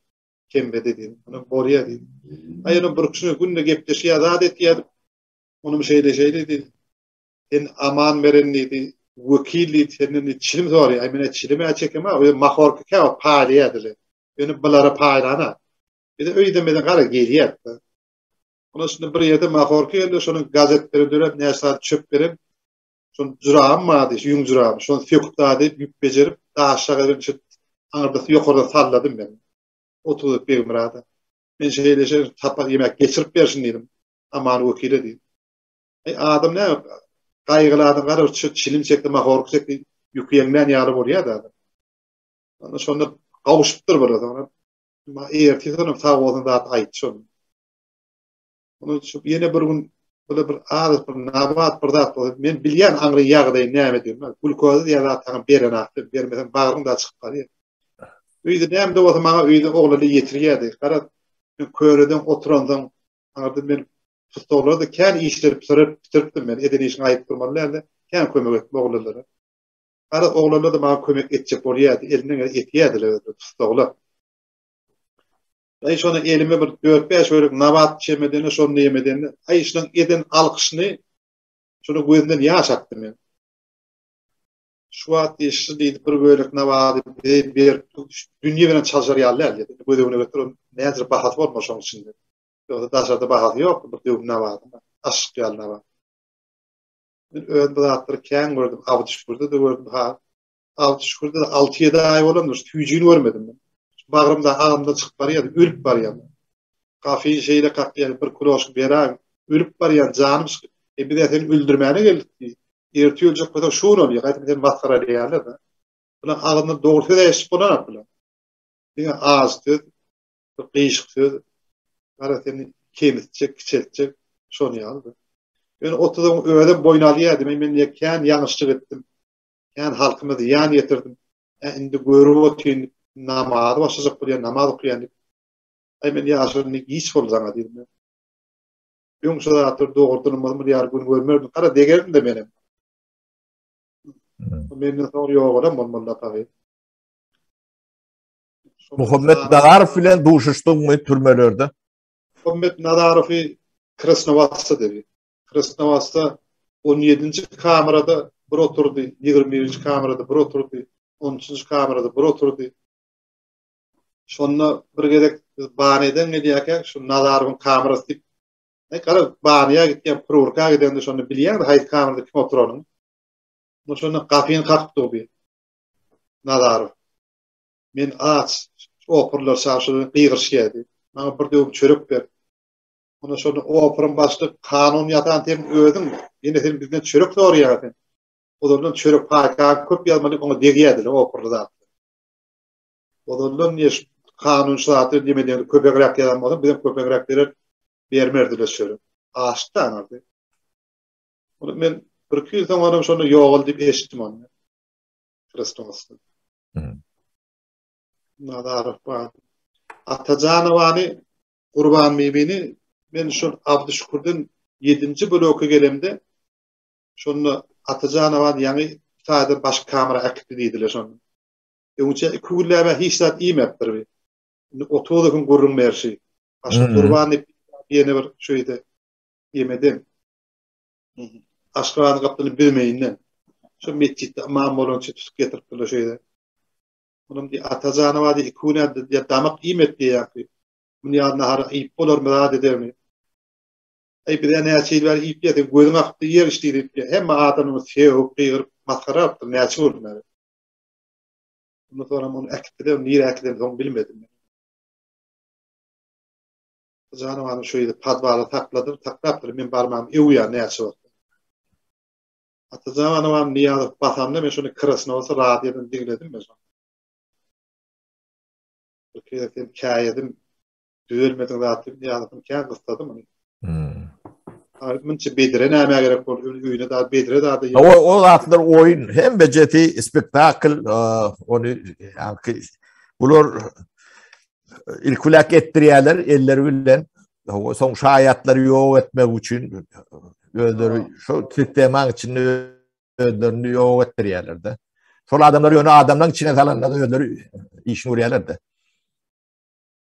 Kembede diýdim. Ony bolýar diýdi. Aý ony bir kişi günde gepleşýär, zat etýär. Onuň şeýle şeýle diýdi. Sen aman beren diýdi, wekil diýdi, senden diýdi, çilim soraýar. Aý men çilim-ä çekemä, o mahorka käwagt paýlaýardylar. Ýöne bulara paýlana. Bize öýde meze gara gelýär. Ona şunda bir ýerde mahorka geldi, şonuň gazetleri dörep, näçe sany çöp beren. Şony jurabym bardy, ýüň jurabym. Şony söküp zady ýüp bejerip, daşlaga edip, şu aňyrdasy ýokardan salladym men. Oturyp Begmyrada. Men şeýle şeýle sapar ýemek geçirip bersin diýdim. Aman wekile diýdim. Eý adam näme gaýgyly adam gara şu çilim çekdi, mahorka çekdi, ýüki ýeňlän ýaly bolýar-da adam. Onda şonda gowşupdyr bir soňra. Ma ertir soňam sag bolsun zat aýtdy şony. Onu şu ýene bir gün böyle bir az bir nabat bir zat bolsa men bilýän aňry ýagdaýy näme diýdim. Glukoza diýen zat saňa beren akdy, bermeseň bagryň da çykyp barýar. Öýde näme-de bolsa maňa öýde oglany ýetirýärdi. Gara men köreden oturansoň aňyrda men tussaglarda kän işleri bitirip bitiripdim men. Eden işiňi aýdyp durmaly däldi. Kän kömek etdim oglanlara. Garaz oglanlar-da maňa kömek etjek bolýardy. Elinden gelen etýärdiler özleri tussaglar. Aý şony elime bir dört-bäş bölek nabat çemedeni şony ýemedeni, aý şunuň eden alkyşyny şuny gözünden ýaş akdy men. Şu wagt diýdi, şu diýdi bir bölek nabady bize berip dünýe bilen çalşar ýaly däl diýdi. Göz öňüne getir, näçe bahasy bolmaz şonuň içinde. Ýogsa daşarda bahasy ýok bir döwüm nabadyň. Aşyk ýaly nabat. Men öz bu zatlary kän gördüm, Abdyşükürde-de gördüm, ha. Abdyşükürde-de 6-7 aý bolandyr, şu tüýjügini görmedim men. Bagrymda agymdan çykyp barýardy, ölüp barýan. Gafy şeýle kakýar, bir kuloşka beräý, ölüp barýan, janym çykyp. E biz seni öldürmäne geldik diýdi. Ertir öljek bolsaň şu gün öl, gaýtam seni masgaralaýarlar-da. Bular agzyndan dogry söz eşidip bolanok bular. Diňe ajy söz, bir gyşyk söz, gara seni kemisitjek, kiçeltjek, şony ýaly-da. Ýöne otuzyň özem boýun alýardy, men men diýe kän ýalňyşlyk etdim, kän halkyma zyýan ýetirdim, ä indi görüp otyryn diýip, namazy başlajak bolýan, namaz okaýan diýip. Aý men ýaşuly indi giç boldy saňa diýdim men. Öň şu zatlary dogrudanam bir ýaly gün görmerdim, gara degerdim-de menem. Menden soň ýogalam bolmaly tagy. Muhammet Nazarow bilen duşuşdyňmy türmelerde? Muhammet Nazarowy Krasnowatda dedi. Krasnowatda 17-nji kamerada bir oturdy, 21-nji kamerada bir oturdy, 13-nji kamerada bir oturdy. Şonda bir gezek biz Baneden gelýärkä şu Nazarowyň kamerasy diýip, e, gara Banýa gitýän, Prurka gidende şonda bilýäňmi haýsy kamerada kim oturanyny? Şonda gapyny kakyp durdy. Nazarow. Men aç, operler çarşyda gygyryşýardy. Maňa bir döwüm çörek ber. Onda şonda operyň başlyk kanun ýasan sen özüň, ýene sen bizden çörek soraýaň sen. Ozaldan çörek paýkaň köp ýazmaly oňa degýärdiler operly zatlar. Ozaldan niýe kanun şu zatlar diýmedi, köpegräk ýazan bolsa bizem köpegräk berer, bermerdiler çörek. Açdy aňyrdy. Ony men bir-iki ýyl soň onam şonda ýogaldy diýip eşitdim ony. Krestosda. Nazarow bar. Atajanowany Gurbanbibini men şol Abdyşükürden ýedinji bloka gelemde şonda Atajanowany ýaňy taýdan başga kamera äkitdi diýdiler şonda. Öňçe iki günläp hiç zat iýmepdir bi. Indi Otuzowyň gürrüň berşi. Başga Gurban diýip ýene bir şeýde ýemeden. Aşgabadyň gapdyny bilmeýinden. Şu metjitde ymam bolan üçin tutup getiripdirler şeýde. Onuň diýip Atajanowa diýip iki gün diýip damak iýmedi diýýärdi. Muny ýaly nahar iýip bolarmy zat edermi? Eý bize näçe ýyl bäri iýip ýesek gözüň akypdy ýer içdi diýip hemme adamyny sögüp gygyryp masgara alypdyr näçe gün bäri. Ondan soňam ony äkitdiler, nirä äkiden soň bilmedim. Janawany şu ýerde podwalda sakladyr, saklapdyr, men barmam öwýär näçe wagt. Atajanowam Nyýazow basanda men şony krasno bolsa radiodan diňledim men şony. Bir gezek sen käýedim, düzelmediň zat diýip Nyýazowyň kän gyssadym ony. Hmm. Munça bedre näme gerek boldy, öýüne da bedre da O o zatlar oýun, hem bejeti spektakl, ony ýa bular ilkülek etdirýärler elleri bilen. Soň şaýatlary ýok etmek üçin özleri şu sistemaň içinde özlerini ýok etdirýärler-de. Şol adamlar ýöne adamlaryň içine salanda özleri işini görýärler-de.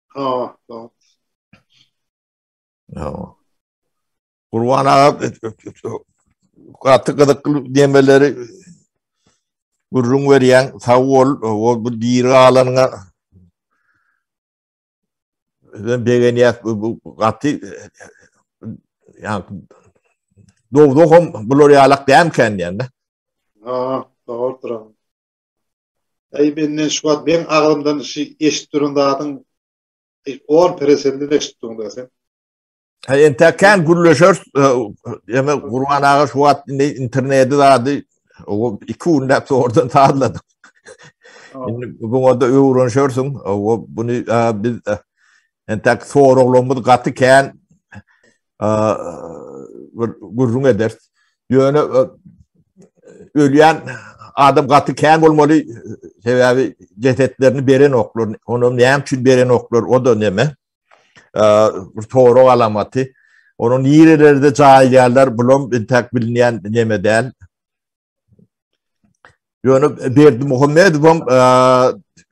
Ha, ha. Gurban aga gaty gyzykly demeleri gürrüň berýäň. Sag bol. O bu diri galanyňa ben begenýäs bu gaty ýa dowzaham bular ýalak dämkän diýende. Ha, dogrudyr. Eý menden şu wagt meň agzymdan şu eşidip duran zadyň 10 peresendini eşidip durun sen. Ha entek kän gürleşer. Ýa Gurban aga şu wagt indi interneti zady o iki günläp zordan sazladyk. Indi buňa da öwrenişersiň. O buny biz entek soraglarymyz gaty kän bir gürrüň ederis. Ýöne ölýän adam gaty kän bolmaly, sebäbi jesetlerini berenoklar. Onam näme üçin berenoklar, o da neme? Bir sorag alamaty. Onu nirelerde jaýlaýarlar, bulam entäk bilinýän neme däl. Ýöne Berdimuhamedowam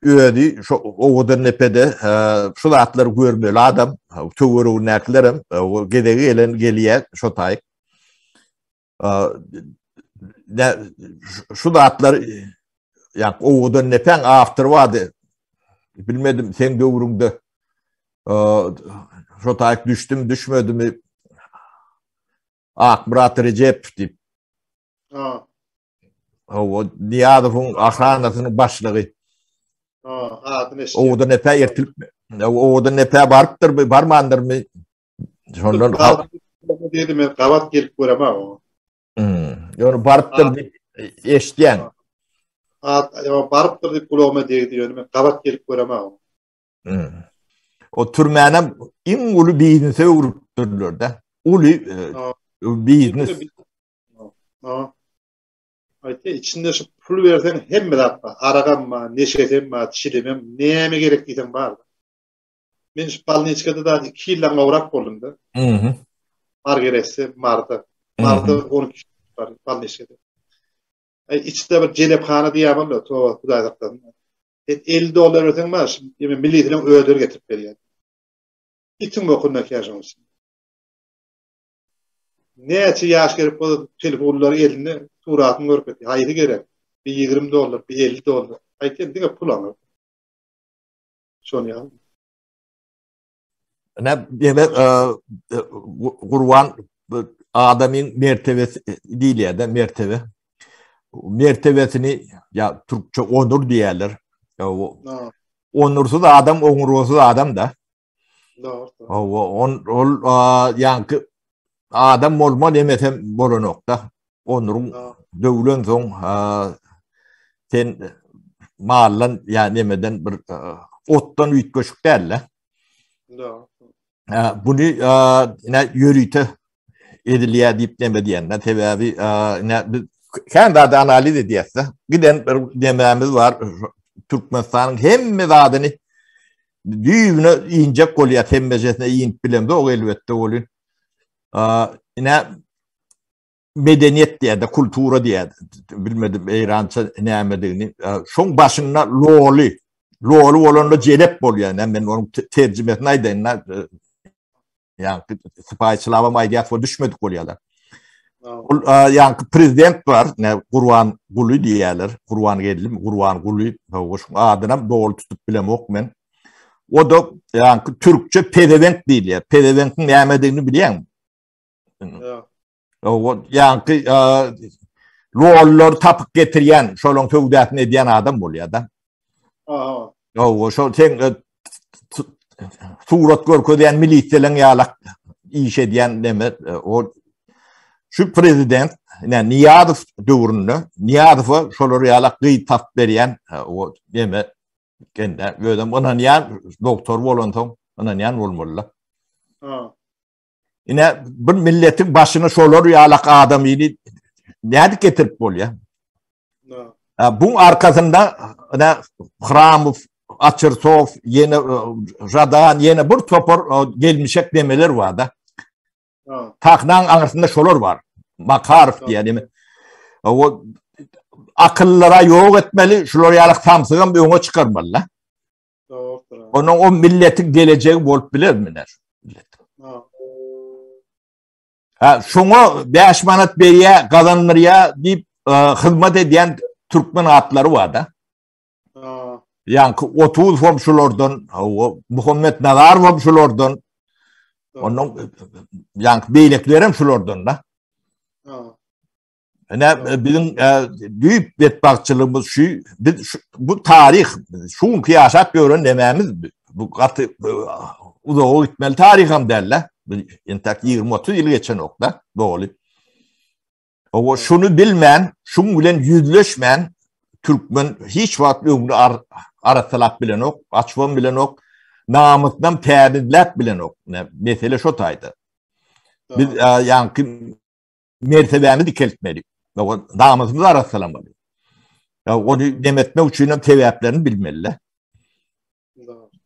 özi şu Owadan depede şu zatlary görmeli adam, töweregindäkilerem gezegi gelen gelýär şo taýyk. Şu zatlar ýa Owadan depäň awtory bardy. Bilmedim seň döwrüňde şo taýyk düşdüm, düşmedimi? Akmyrat Rejepow diýip. Ha. Hawa, Nyýazowyň ahranasynyň başlygy. Ha, adyny eşitdim. Owadan depä ertilip, Owadan depä barypdyrmy, barmandyrmy? Şondan diýdi men gabat gelip göremä oňa. Hmm, ýöne barypdyr diýip eşitýän. At, ýa barypdyr diýip gulagyma degdi, ýöne men gabat gelip göremä oňa. Hmm. O türmänem iň uly biznese öwrüpdirler-de. Uly e, biznes. Ha. Aýtdy, içinde şu pul berseň hemme zat bar. Aragam bar, neşesem bar, çilimem, näme gerek diýseň bar. Men şu bolniçkada da 2 ýyldan gowrak boldum da. Mhm. Mar gerekse Marda. Marda 12 bar bolniçkada. Ay içde bir jelephana diýýär da, toba Hudaý saklasyn. Sen 50 dollar berseň bar, ýene millisiniň özleri getirip berýär. Itiň bokunda käşoň içinde. Näçe ýaş gerek bolsa telefonlary elinde suratyny görüp etdi. Haýsy gerek? Bir 20 dollar, bir 50 dollar. Aýtýan diňe pul aňyr. Şony ýaly. Ne demek Gurban adamyň mertebesi diýilýär-de, mertebe. Mertebesini ýa türkçe onur diýerler. Onursyz adam oňurgasyz adam da. Dogry. Hawa, on ol ýaňky adam bolma demesem bolanok-da. Onuryň döwlen soň sen maldan ýa nemeden bir otdan üýtgeşik däl-de. Dogry. Buny ine ýörite edilýär diýip neme diýende, sebäbi ine biz kän zady analiz edýäs-de. Giden bir nemämiz bar, Türkmenistanyň hemme zadyny. Düýbüne injek bolýar, hemmejesine inip bilemzok elbetde welin. Ine medeniýet diýýär-de, kultura diýýär. Bilmedim eýrança nämedigini. Şoň başynda loly, loly bolanda jelep bolýar. Ine men onuň terjimesini aýdaýyn-da. Ýaňky sypaýyçylabam aýdýas we düşmedik bolýarlar. Ol ýaňky prezident bar, ne Gurban Guly diýýärler. Gurban Geldimi, Gurban Guly, şoň adynam doly tutup bilemok men. O da ýaňky türkçe pezewenk diýilýär. Pezewenkiň nämedigini bilýäňmi? Ýok. O ýaňky lollar tapyp getirýän, şolaň söwdasyny edýän adam bolýar-da. Aha. Ýok, şol sen surat görkezýän milisiýalaryň ýalak iş edýän neme o şu prezident ine Niýazow döwründe Niýazowa şolar ýalak gyz tapyp berýän o neme kende özem ynanýan doktor bolansoň ynanýan bolmaly. Ha. Ine bir milletiň başyna şolar ýalak adamyny nädip getirip bolýar? Bu arkasynda ine Hramow, Açyrsow, ýene Žadan, ýene bir topar gelmişek demeler bar-da. Sahnaň aňyrsynda şolar bar. Makarow diýen ýene. O akyllylara ýok etmeli, şular ýalak samsygam öňe çykarmaly-da. Dogrudyr. Onuň o milletiň gelejegi bolup bilermi näme? Millet. Ha, şoňa 5 manat berýä, gazandyrýa diýip e, hyzmat edýän türkmen atlary bar da. Ýaňky 30 hom şulardan, Muhammet Nazar hom şulardan. Ondan ýaňky beýlekiler hem şulardan da. Ine biziň düýp betbagtçylygymyz şu, biz bu taryh, şu günki ýaşap ýören nemämiz bu gaty uzaga gitmeli taryham däl-de. Entek 20-30 ýyl geçenok-da, doly. Owa şuny bilmän, şuň bilen ýüzleşmän türkmen hiç wagt öňüni arassalap bilenok, açybam bilenok, namysynam tämizläp bilenok. Mesele şo taýda. Biz ýaňky mertebäni dikeltmeli. Namysymyzy arassalamaly. Ya ony demetmek üçin hem sebäplerini bilmeli.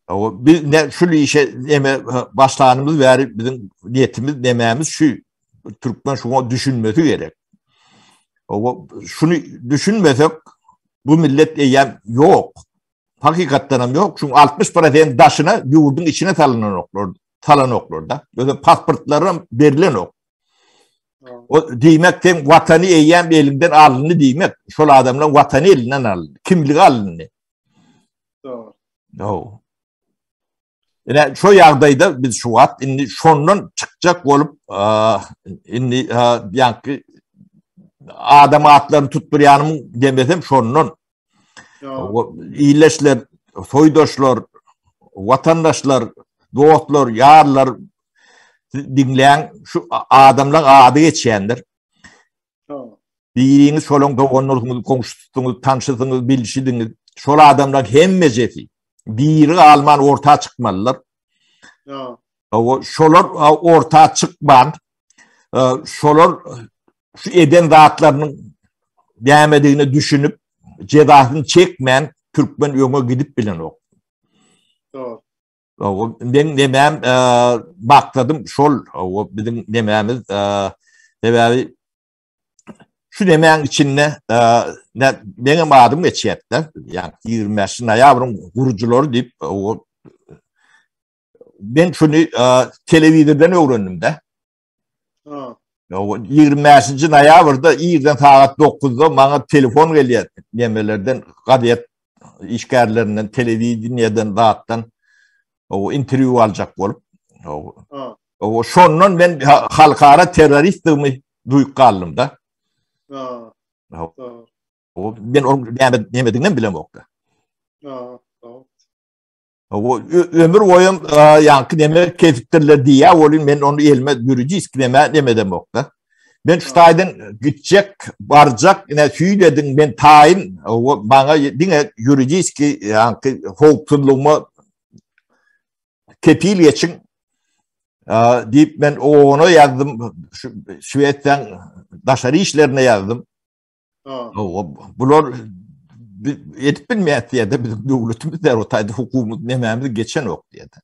O biz ne şu işe neme başlanymyz bäri biziň niýetimiz nemämiz şu türkmen şuňa düşünmesi gerek. O şuny düşünmesek bu millet eýýäm ýok. Hakykatdan hem ýok. Şuň 60% daşyna ýurduň içine salynanoklar, salanoklar da. Özü pasportlary hem berilenok. O diýmek sen watany eýýäm eliňden alyndy diýmek. Şol adamlaryň watany elinden alyndy, kimligi alyndy. Dogry. Dogry. Ine şu ýagdaýda biz şu wagt indi şondan çykjak bolup, indi ýaňky adam atlaryny tutdurýanym demesem şondan. Illeşler, soýdaşlar, watandaşlar, dostlar, ýarlar diňläň, şu adamlaň ady geçýändir. Biriňiz şolaň doganlaryňyz, goňşusyňyz, tanşysyňyz, bilşidiňiz. Şol adamlaň hemmejesi biri galman orta çykmalylar. Şolar orta çykman, şolar şu eden zatlarynyň nämedigine düşünip, jezasyny çekmän türkmen öňe gidip bilenok. Dogry. Men nemäm maksadym şol, o biziň nemämiz, sebäbi şu nemäň içinde meňem adym geçýär-de, ýagny 25 noýabryň gurujylary diýip, o men şuny telewizordan öwrendim-de. 25-nji noýabrda irden sagat 9-da maňa telefon gelýär nemelerden, gazet işgärlerinden, telewideniýeden, zatdan o interwýu aljak bolup. O şondan men halkara terroristdigimi duýup galdym-da. O men onuň näme nämedigini bilemokda. O ömür boýum ýaňky neme kesipdirler diýýär, welin men ony elime ýuridisk neme nemedemokda. Men şu taýdan gitjek, barjak, ine süýt ediň, men taýyn, maňa diňe ýuridiski ýaňky howpsuzlygyma kepil geçiň diýip men ona ýazdym, Şwesiýanyň daşary işlerine ýazdym. Bular edip bilmeýär diýýär-de, biziň döwletimiz der o taýda hukugymyz nemämiz geçenok diýýär-de.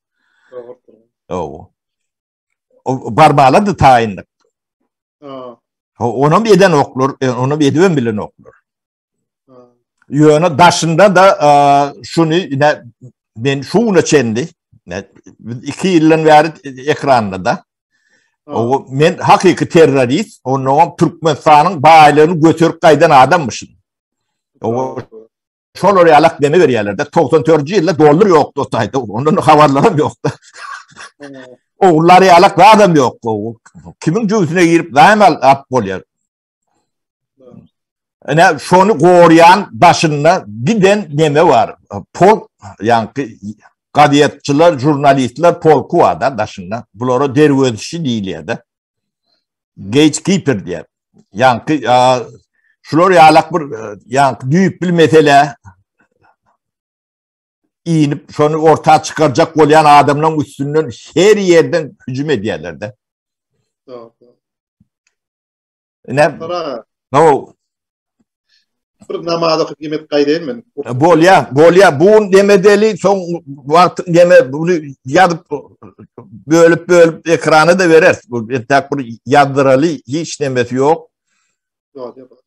Dogry. O barmalar da taýynlyk. Ha. Onam eden oklar, e, onam edibem bilen oklar. Ýöne daşynda da şuny ine men şu güne çenli 2 ýyldan bäri ekranda da O men hakyky terrorist, ondan Türkmenistanyň baýlygyny göterip gaýdan adammyşyn. O şolar ýalak deme berýärler-de. 94-nji ýylda dollar ýokdy o taýda. Ondan habarlaram ýokdy. Ogullar ýalak zadam ýok. Kimiň jübüsine girip zaým alyp bolýar. Ine şony gorýan daşynda giden neme bar. Polk, ýaňky gazetçiler, žurnalistler polky bar da daşynda. Bulara derwezçi diýilýär-de. Gatekeeper diýýär. Ýaňky şular ýalak bir ýaňky düýpli mesele inip şony orta çykarjak bolýan adamlaryň üstünden her ýerden hüjüm edýärler-de. Dogry. Ne? No. Bir namaz okyp yemek gaýdaýyn men. Bolýa, bolýa. Bu neme deli, soň wagt neme bunu ýazyp bölüp bölüp ekrana da berer. Bu entäk bir ýazdyraly hiç nemesi ýok. Ýok, ýok.